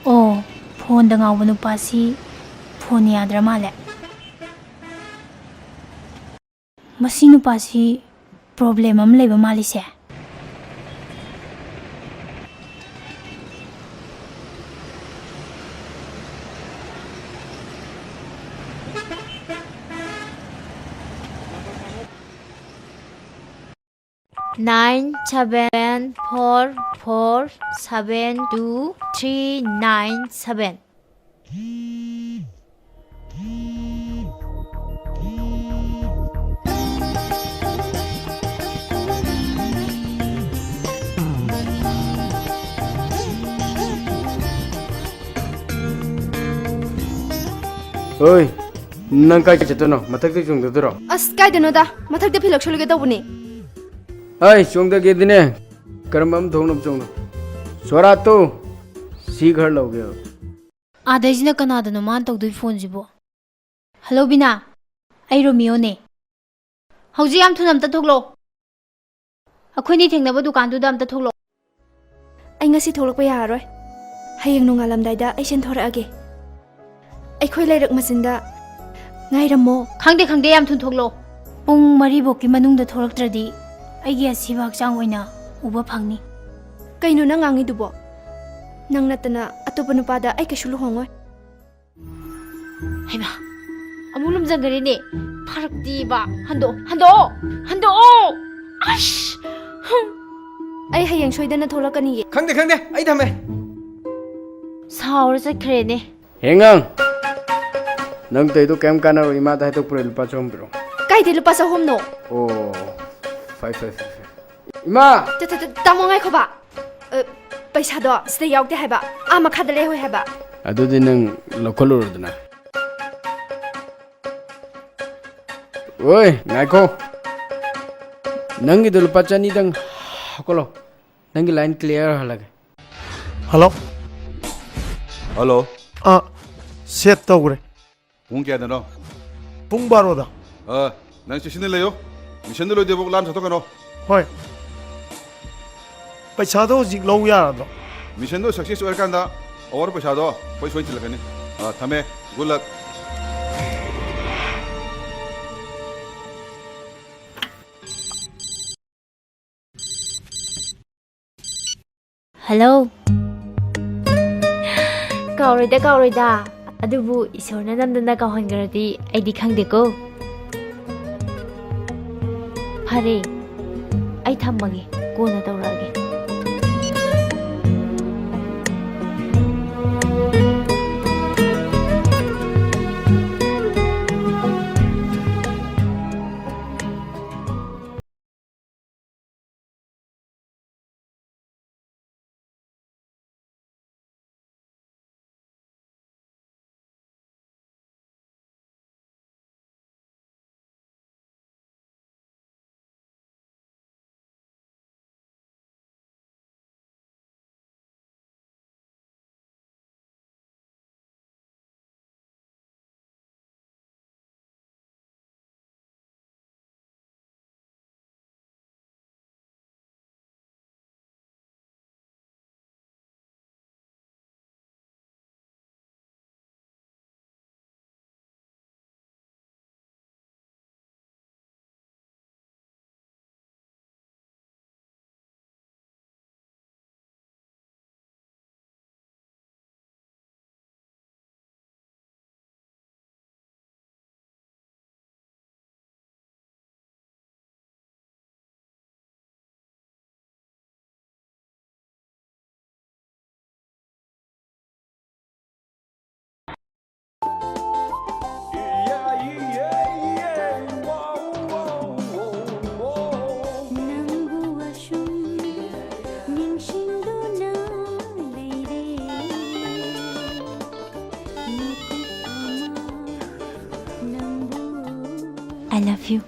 ꯑꯣ, ꯐꯣꯟꯗ ꯉꯥꯎꯕ ꯅꯨꯄꯥꯁꯤ ꯐꯣꯟ ꯌꯥꯗ꯭ꯔ ꯃꯥꯜꯂꯦ꯫ ꯃꯁꯤ ꯅꯨꯄꯥꯁꯤ problem ꯑꯃ ꯂꯩꯕ ꯃꯥꯜꯂꯤꯁꯦ꯫ Nine seven four four seven two three nine seven꯫ ꯍꯣꯏ, ꯅꯪ ꯀꯥꯏ ꯆꯠꯇꯣꯏꯅꯣ? ꯃꯊꯛꯇ ꯆꯣꯡꯊꯗꯣꯏꯔꯣ? ꯑꯁ, ꯀꯥꯏꯗꯅꯣꯗ, ꯃꯊꯛꯇ ꯐꯤ ꯂꯧꯁꯜꯂꯨꯒꯦ ꯇꯧꯕꯅꯦ꯫ ꯑꯩ ꯆꯣꯡꯊꯒꯦꯗꯤꯅꯦ, ꯀꯔꯝꯕ ꯑꯃ ꯊꯣꯡꯅꯕ ꯆꯣꯡꯅꯣ? ꯁꯣꯔꯥꯠꯇꯨ, ꯁꯤ ꯈꯔ ꯂꯧꯒꯦꯕ꯫ ꯑꯥꯗꯩꯁꯤꯅ ꯀꯅꯥꯗꯅꯣ ꯃꯥꯅ ꯇꯧꯗꯣꯏ ꯐꯣꯟꯁꯤꯕꯣ? ꯍꯜꯂꯣ ꯕꯤꯅꯥ, ꯑꯩ ꯔꯣꯃꯤꯌꯣꯅꯦ꯫ ꯍꯧꯖꯤꯛ ꯌꯥꯝ ꯊꯨꯅ ꯑꯝꯇ ꯊꯣꯛꯂꯛꯑꯣ꯫ ꯑꯩꯈꯣꯏꯅꯤ ꯊꯦꯡꯅꯕ ꯗꯨꯀꯥꯟꯗꯨꯗ ꯑꯝꯇ ꯊꯣꯛꯂꯛꯑꯣ꯫ ꯑꯩ ꯉꯁꯤ ꯊꯣꯛꯂꯛꯄ ꯌꯥꯔꯔꯣꯏ꯫ ꯍꯌꯦꯡ ꯅꯣꯡꯉꯥꯜꯂꯝꯗꯥꯏꯗ ꯑꯩ ꯆꯦꯟꯊꯣꯔꯛꯑꯒꯦ꯫ ꯑꯩꯈꯣꯏ ꯂꯩꯔꯛ ꯃꯆꯤꯟꯗ ꯉꯥꯏꯔꯝꯃꯣ꯫ ꯈꯪꯗꯦ, ꯈꯪꯗꯦ, ꯌꯥꯝ ꯊꯨꯅ ꯊꯣꯛꯂꯛꯑꯣ꯫ ꯄꯨꯡ ꯃꯔꯤꯐꯧꯀꯤ ꯃꯅꯨꯡꯗ ꯊꯣꯛꯂꯛꯇ꯭ꯔꯗꯤ ꯑꯩꯒꯤ ꯑꯁꯤꯕ ꯍꯛꯆꯥꯡ ꯑꯣꯏꯅ ꯎꯕ ꯐꯪꯅꯤ꯫ ꯀꯩꯅꯣ ꯅꯪ ꯉꯥꯡꯉꯤꯗꯨꯕꯣ? ꯅꯪ ꯅꯠꯇꯅ ꯑꯇꯣꯞꯄ ꯅꯨꯄꯥꯗ ꯑꯩ ꯀꯩꯁꯨ ꯂꯨꯍꯣꯡꯉꯣꯏ꯫ ꯍꯩꯃꯥ, ꯑꯃꯨꯛ ꯂꯨꯝꯖꯟꯈ꯭ꯔꯦꯅꯦ꯫ ꯐꯔꯛꯇꯤꯕ꯫ ꯍꯟꯗꯣꯛꯑꯣ, ꯍꯟꯗꯣꯛꯑꯣ, ꯍꯟꯗꯣꯛꯑꯣ꯫ ꯑꯁ! ꯍꯨꯝ꯫ ꯑꯩ ꯍꯌꯦꯡ ꯁꯣꯏꯗꯅ ꯊꯣꯛꯂꯛꯀꯅꯤꯌꯦ꯫ ꯈꯪꯗꯦ, ꯈꯪꯗꯦ, ꯑꯩ ꯊꯝꯃꯦ꯫ ꯁꯥꯎꯔ ꯆꯠꯈ꯭ꯔꯦꯅꯦ꯫ ꯍꯦꯡꯉꯪ! ꯅꯪ ꯇꯧꯔꯤꯗꯣ ꯀꯩꯝ ꯀꯥꯟꯅꯔꯣꯏ, ꯏꯃꯥꯗ ꯍꯥꯏꯗꯣꯛꯄ꯭ꯔꯣ, ꯂꯨꯄꯥ ꯆꯍꯨꯝ ꯄꯤꯔꯛꯑꯣ꯫ ꯀꯥꯏꯗꯩ ꯂꯨꯄꯥ ꯆꯍꯨꯝꯅꯣ? ꯑꯣ, ꯐꯩ, ꯐꯩ, ꯐꯩ, ꯐꯩ꯫ ꯏꯃꯥ! ꯇ-, ꯇ-, ꯇ-, ꯇꯥꯃꯣ ꯉꯥꯏꯈꯣꯕ꯫ ꯑ, ꯄꯩꯁꯥꯗꯣ ꯁꯤꯗ ꯌꯥꯎꯗꯦ ꯍꯥꯏꯕ, ꯑꯥ ꯃꯈꯥꯗ ꯂꯩꯍꯧꯋꯦ ꯍꯥꯏꯕ꯫ ꯑꯗꯨꯗꯤ ꯅꯪ ꯂꯧꯈꯠꯂꯨꯔꯣꯗꯅ꯫ ꯑꯣꯏ, ꯉꯥꯏꯈꯣ꯫ ꯅꯪꯒꯤꯗꯣ ꯂꯨꯄꯥ ꯆꯅꯤꯗꯪ ꯍꯥꯞꯀꯠꯂꯣ꯫ ꯅꯪꯒꯤ line clear ꯑꯣꯏꯍꯜꯂꯒꯦ꯫ ꯍꯜꯂꯣ꯫ ꯍꯜꯂꯣ꯫ ꯑꯥ, set ꯇꯧꯈ꯭ꯔꯦ꯫ ꯄꯨꯡ ꯀꯌꯥꯗꯅꯣ? ꯄꯨꯡ ꯕꯥꯔꯣꯗ꯫ ꯑ, ꯅꯪ ꯆꯦꯛꯁꯤꯟꯅ ꯂꯩꯌꯨ꯫ Missionꯗꯨ ꯂꯣꯏꯗ꯭ꯔꯤꯐꯥꯎ ꯂꯥꯟ ꯆꯠꯊꯣꯛꯀꯅꯣ꯫ ꯍꯣꯏ꯫ ꯄꯩꯁꯥꯗꯣ ꯍꯧꯖꯤꯛ ꯂꯧ ꯌꯥꯔꯗ꯭ꯔꯣ? Missionꯗꯣ success ꯑꯣꯏꯔꯀꯥꯟꯗ over ꯄꯩꯁꯥꯗꯣ ꯑꯩꯈꯣꯏ ꯁꯣꯏ ꯊꯤꯜꯂꯛꯀꯅꯤ꯫ ꯑ, ꯊꯝꯃꯦ꯫ Good luck꯫ ꯍꯜꯂꯣ꯫ ꯀꯥꯎꯔꯣꯏꯗ, ꯀꯥꯎꯔꯣꯏꯗ꯫ ꯑꯗꯨꯕꯨ ꯏꯁꯣꯔꯅ ꯅꯝꯗꯅ ꯀꯥꯎꯍꯟꯈ꯭ꯔꯗꯤ ꯑꯩꯗꯤ ꯈꯪꯗꯦꯀꯣ꯫ ꯐꯔꯦ, ꯑꯩ ꯊꯝꯃꯒꯦ, ꯀꯣꯟꯅ ꯇꯧꯔꯛꯑꯒꯦ꯫ I love you.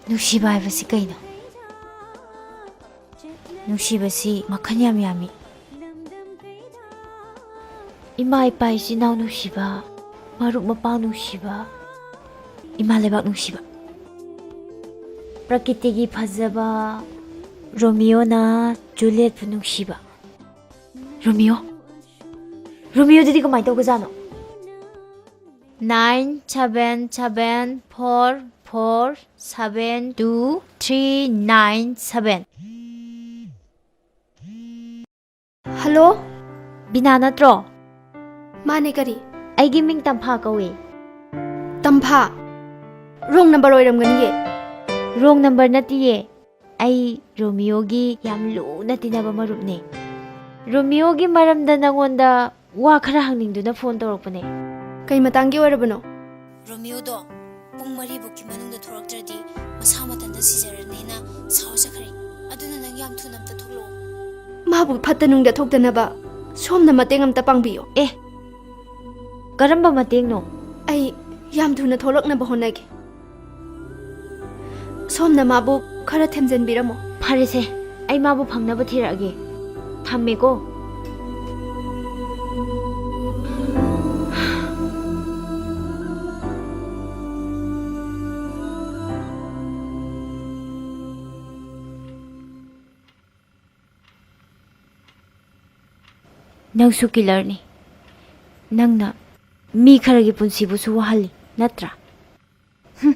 ꯅꯨꯡꯁꯤꯕ ꯍꯥꯏꯕꯁꯤ ꯀꯩꯅꯣ? ꯅꯨꯡꯁꯤꯕꯁꯤ ꯃꯈꯜ ꯌꯥꯝ ꯌꯥꯝꯃꯤ꯫ ꯏꯃꯥ ꯏꯄꯥ ꯏꯆꯤꯟ ꯏꯅꯥꯎ ꯅꯨꯡꯁꯤꯕ, ꯃꯔꯨꯞ ꯃꯄꯥꯡ ꯅꯨꯡꯁꯤꯕ, ꯏꯃꯥ ꯂꯩꯕꯥꯛ ꯅꯨꯡꯁꯤꯕ, ꯄ꯭ꯔꯀꯤꯇꯤꯒꯤ ꯐꯖꯕ, ꯔꯣꯃꯤꯌꯣꯅ ꯖꯨꯂꯤꯌꯠꯄꯨ ꯅꯨꯡꯁꯤꯕ꯫ ꯔꯣꯃꯤꯌꯣ? ꯔꯣꯃꯤꯌꯣꯗꯨꯗꯤ ꯀꯃꯥꯏꯅ ꯇꯧꯒꯖꯥꯠꯅꯣ? Nine seven seven four four seven two three nine seven. Hello? Bina ꯅꯠꯇ꯭ꯔꯣ? ꯃꯥꯅꯦ, ꯀꯔꯤ? ꯑꯩꯒꯤ ꯃꯤꯡ ꯇꯝꯐꯥ ꯀꯧꯏ꯫ ꯇꯝꯐꯥ? Wrong number ꯑꯣꯏꯔꯝꯒꯅꯤꯌꯦ꯫ Wrong number ꯅꯠꯇꯤꯌꯦ꯫ ꯑꯩ ꯔꯣꯃꯤꯌꯣꯒꯤ ꯌꯥꯝ ꯂꯨꯅ ꯇꯤꯟꯅꯕ ꯃꯔꯨꯞꯅꯦ꯫ ꯔꯣꯃꯤꯌꯣꯒꯤ ꯃꯔꯝꯗ ꯅꯉꯣꯟꯗ ꯋꯥ ꯈꯔ ꯍꯪꯅꯤꯡꯗꯨꯅ ꯐꯣꯟ ꯇꯧꯔꯛꯄꯅꯦ꯫ ꯀꯩ ꯃꯇꯥꯡꯒꯤ ꯑꯣꯏꯔꯕꯅꯣ? ꯔꯣꯃꯤꯌꯣꯗꯣ ꯄꯨꯡ ꯃꯔꯤꯕꯨꯛꯀꯤ ꯃꯅꯨꯡꯗ ꯊꯣꯛꯂꯛꯇ꯭ꯔꯗꯤ ꯃꯁꯥ ꯃꯊꯟꯇ ꯁꯤꯖꯔꯅꯤꯅ ꯁꯥꯎꯖꯈ꯭ꯔꯦ꯫ ꯑꯗꯨꯅ ꯅꯪ ꯌꯥꯝ ꯊꯨꯅ ꯑꯝꯇ ꯊꯣꯛꯂꯛꯑꯣ꯫ ꯃꯥꯕꯨ ꯐꯠꯇ ꯅꯨꯡꯗ ꯊꯣꯛꯇꯅꯕ ꯁꯣꯝꯅ ꯃꯇꯦꯡ ꯑꯝꯇ ꯄꯥꯡꯕꯤꯌꯣ꯫ ꯑꯦ, ꯀꯔꯝꯕ ꯃꯇꯦꯡꯅꯣ? ꯑꯩ ꯌꯥꯝ ꯊꯨꯅ ꯊꯣꯛꯂꯛꯅꯕ ꯍꯣꯠꯅꯒꯦ꯫ ꯁꯣꯝꯅ ꯃꯥꯕꯨ ꯈꯔ ꯊꯦꯝꯖꯤꯟꯕꯤꯔꯝꯃꯣ꯫ ꯐꯔꯦꯁꯦ, ꯑꯩ ꯃꯥꯕꯨ ꯐꯪꯅꯕ ꯊꯤꯔꯛꯑꯒꯦ꯫ ꯊꯝꯃꯦꯀꯣ꯫ ꯅꯪꯁꯨ ꯀꯤꯂꯔꯅꯤ꯫ ꯅꯪꯅ ꯃꯤ ꯈꯔꯒꯤ ꯄꯨꯟꯁꯤꯕꯨꯁꯨ ꯋꯥꯍꯜꯂꯤ, ꯅꯠꯇ꯭ꯔꯥ? ꯍꯨꯝ꯫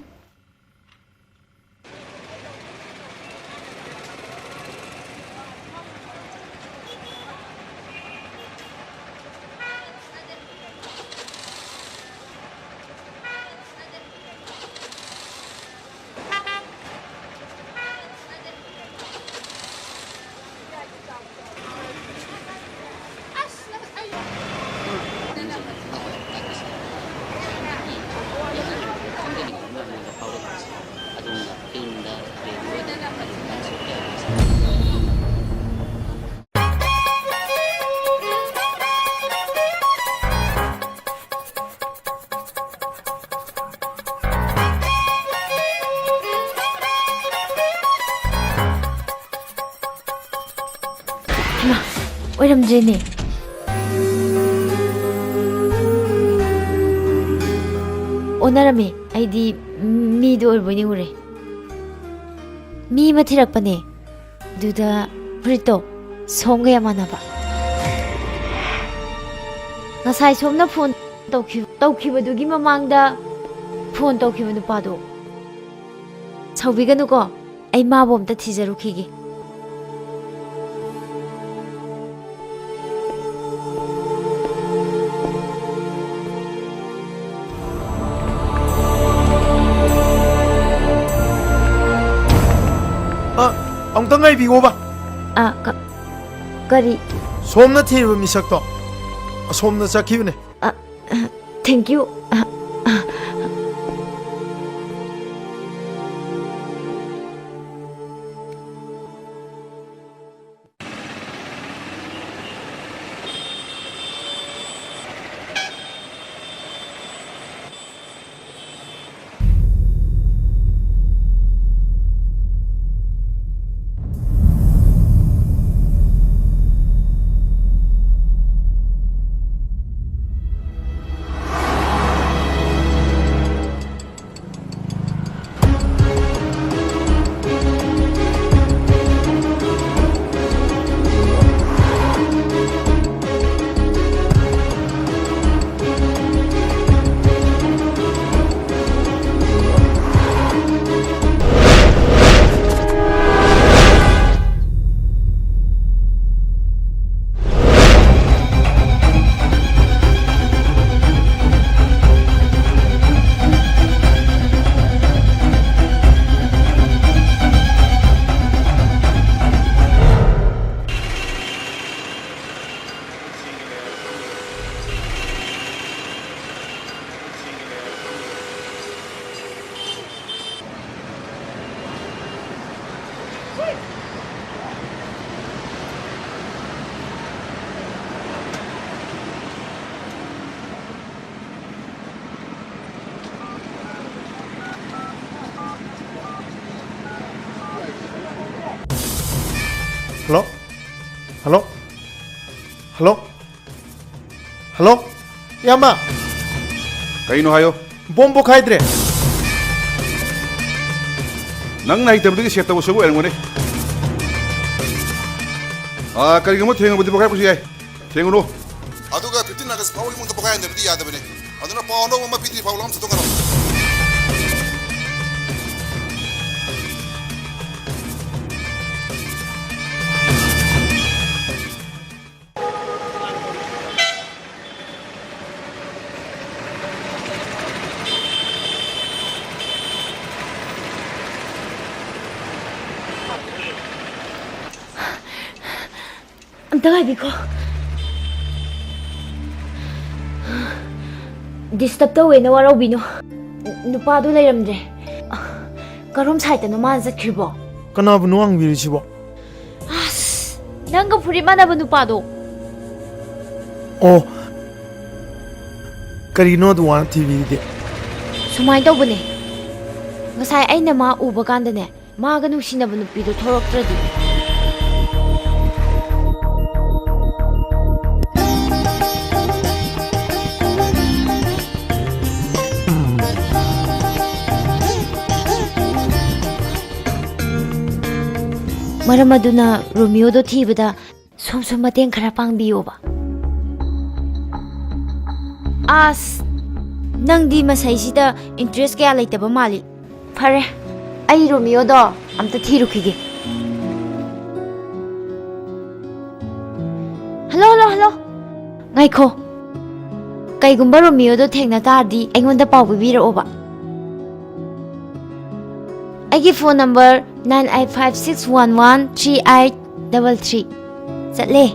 ꯑꯣꯏꯔꯝꯗ꯭ꯔꯦꯅꯦ꯫ ꯑꯣꯟꯅꯔꯝꯃꯦ꯫ ꯑꯩꯗꯤ ꯃꯤꯗꯣ ꯑꯣꯏꯔꯕꯣꯏ ꯅꯤꯡꯉꯨꯔꯦ꯫ ꯃꯤ ꯑꯃ ꯊꯤꯔꯛꯄꯅꯦ꯫ ꯑꯗꯨꯗ ꯐꯨꯔꯤꯠꯇꯣ ꯁꯣꯝꯒ ꯌꯥꯝ ꯃꯥꯟꯅꯕ꯫ ꯉꯁꯥꯏ ꯁꯣꯝꯅ ꯐꯣꯟ ꯇꯧꯈꯤ-, ꯇꯧꯈꯤꯕꯗꯨꯒꯤ ꯃꯃꯥꯡꯗ ꯐꯣꯟ ꯇꯧꯈꯤꯕ ꯅꯨꯄꯥꯗꯣ꯫ ꯁꯥꯎꯕꯤꯒꯅꯨꯀꯣ, ꯑꯩ ꯃꯥꯕꯨ ꯑꯝꯇ ꯊꯤꯖꯔꯨꯈꯤꯒꯦ꯫ ꯑ, ꯑꯃꯨꯛꯇ ꯉꯥꯏꯕꯤꯌꯣꯕ꯫ ꯑ, ꯀ-, ꯀꯔꯤ? ꯁꯣꯝꯅ ꯊꯤꯔꯤꯕ ꯃꯤꯁꯛꯇꯣ ꯑꯁꯣꯝꯗ ꯆꯠꯈꯤꯕꯅꯦ꯫ ꯑ, thank you꯫ ꯑ, ꯑ꯫ ꯍꯜꯂꯣ? ꯍꯜꯂꯣ? ꯍꯜꯂꯣ? ꯍꯜꯂꯣ? ꯏꯌꯥꯝꯕ! ꯀꯩꯅꯣ ꯍꯥꯏꯌꯣ꯫ ꯕꯣꯝ ꯄꯣꯈꯥꯏꯗ꯭ꯔꯦ꯫ ꯅꯪꯅ ꯍꯩꯇꯕꯗꯒꯤ ꯁꯦꯠ ꯇꯧꯕ ꯁꯣꯏꯕ ꯑꯣꯏꯔꯝꯒꯅꯤ꯫ ꯑꯥ, ꯀꯔꯤꯒꯨꯝꯕ ꯊꯦꯡꯉꯕꯗꯤ ꯄꯣꯈꯥꯏꯔꯛꯄꯁꯨ ꯌꯥꯏ꯫ ꯊꯦꯡꯉꯨꯅꯨ꯫ ꯑꯗꯨꯒ fifteen August ꯐꯥꯎꯕꯒꯤ ꯃꯅꯨꯡꯗ ꯄꯣꯈꯥꯏꯍꯟꯗꯕꯗꯤ ꯌꯥꯗꯕꯅꯤ꯫ ꯑꯗꯨꯅ ꯄꯥꯎ ꯑꯅꯧꯕ ꯑꯃ ꯄꯤꯗ꯭ꯔꯤ ꯐꯥꯎ ꯂꯥꯎꯝ ꯆꯠꯊꯣꯛꯀꯅꯨ꯫ ꯑꯝꯇ ꯉꯥꯏꯕꯤꯈꯣ꯫ Disturb ꯇꯧꯋꯦꯅ ꯋꯥꯔꯧꯕꯤꯅꯨ꯫ ꯅꯨꯄꯥꯗꯨ ꯂꯩꯔꯝꯗ꯭ꯔꯦ꯫ ꯀꯔꯣꯝ ꯁꯥꯏꯠꯇꯅꯣ ꯃꯥꯅ ꯆꯠꯈ꯭ꯔꯤꯕꯣ? ꯀꯅꯥꯕꯨꯅꯣ ꯍꯪꯕꯤꯔꯤꯁꯤꯕꯣ? ꯑꯁ, ꯅꯪꯒ ꯐꯨꯔꯤꯠ ꯃꯥꯟꯅꯕ ꯅꯨꯄꯥꯗꯣ꯫ ꯑꯣ, ꯀꯔꯤꯅꯣ ꯑꯗꯨ ꯋꯥꯅ ꯊꯤꯕꯤꯔꯤꯗꯤ? ꯁꯨꯃꯥꯏꯅ ꯇꯧꯕꯅꯦ, ꯉꯁꯥꯏ ꯑꯩꯅ ꯃꯥ ꯎꯕ ꯀꯥꯟꯗꯅꯦ, ꯃꯥꯒ ꯅꯨꯡꯁꯤꯅꯕ ꯅꯨꯄꯤꯗꯣ ꯊꯣꯛꯂꯛꯇ꯭ꯔꯗꯤ꯫ ꯃꯔꯝ ꯑꯗꯨꯅ ꯔꯣꯃꯤꯌꯣꯗꯣ ꯊꯤꯕꯗ ꯁꯣꯝꯁꯨ ꯃꯇꯦꯡ ꯈꯔ ꯄꯥꯡꯕꯤꯌꯣꯕ꯫ ꯑꯁ, ꯅꯪꯗꯤ ꯃꯁꯩꯁꯤꯗ interest ꯀꯌꯥ ꯂꯩꯇꯕ ꯃꯥꯜꯂꯤ꯫ ꯐꯔꯦ, ꯑꯩ ꯔꯣꯃꯤꯌꯣꯗꯣ ꯑꯝꯇ ꯊꯤꯔꯨꯈꯤꯒꯦ꯫ Hello, hello, hello. ꯉꯥꯏꯈꯣ꯫ ꯀꯩꯒꯨꯝꯕ ꯔꯣꯃꯤꯌꯣꯗꯣ ꯊꯦꯡꯅ ꯇꯥꯔꯗꯤ ꯑꯩꯉꯣꯟꯗ ꯄꯥꯎ ꯄꯤꯕꯤꯔꯛꯑꯣꯕ꯫ ꯑꯩꯒꯤ phone number nine eight five six one one three eight double three꯫ ꯆꯠꯂꯦ꯫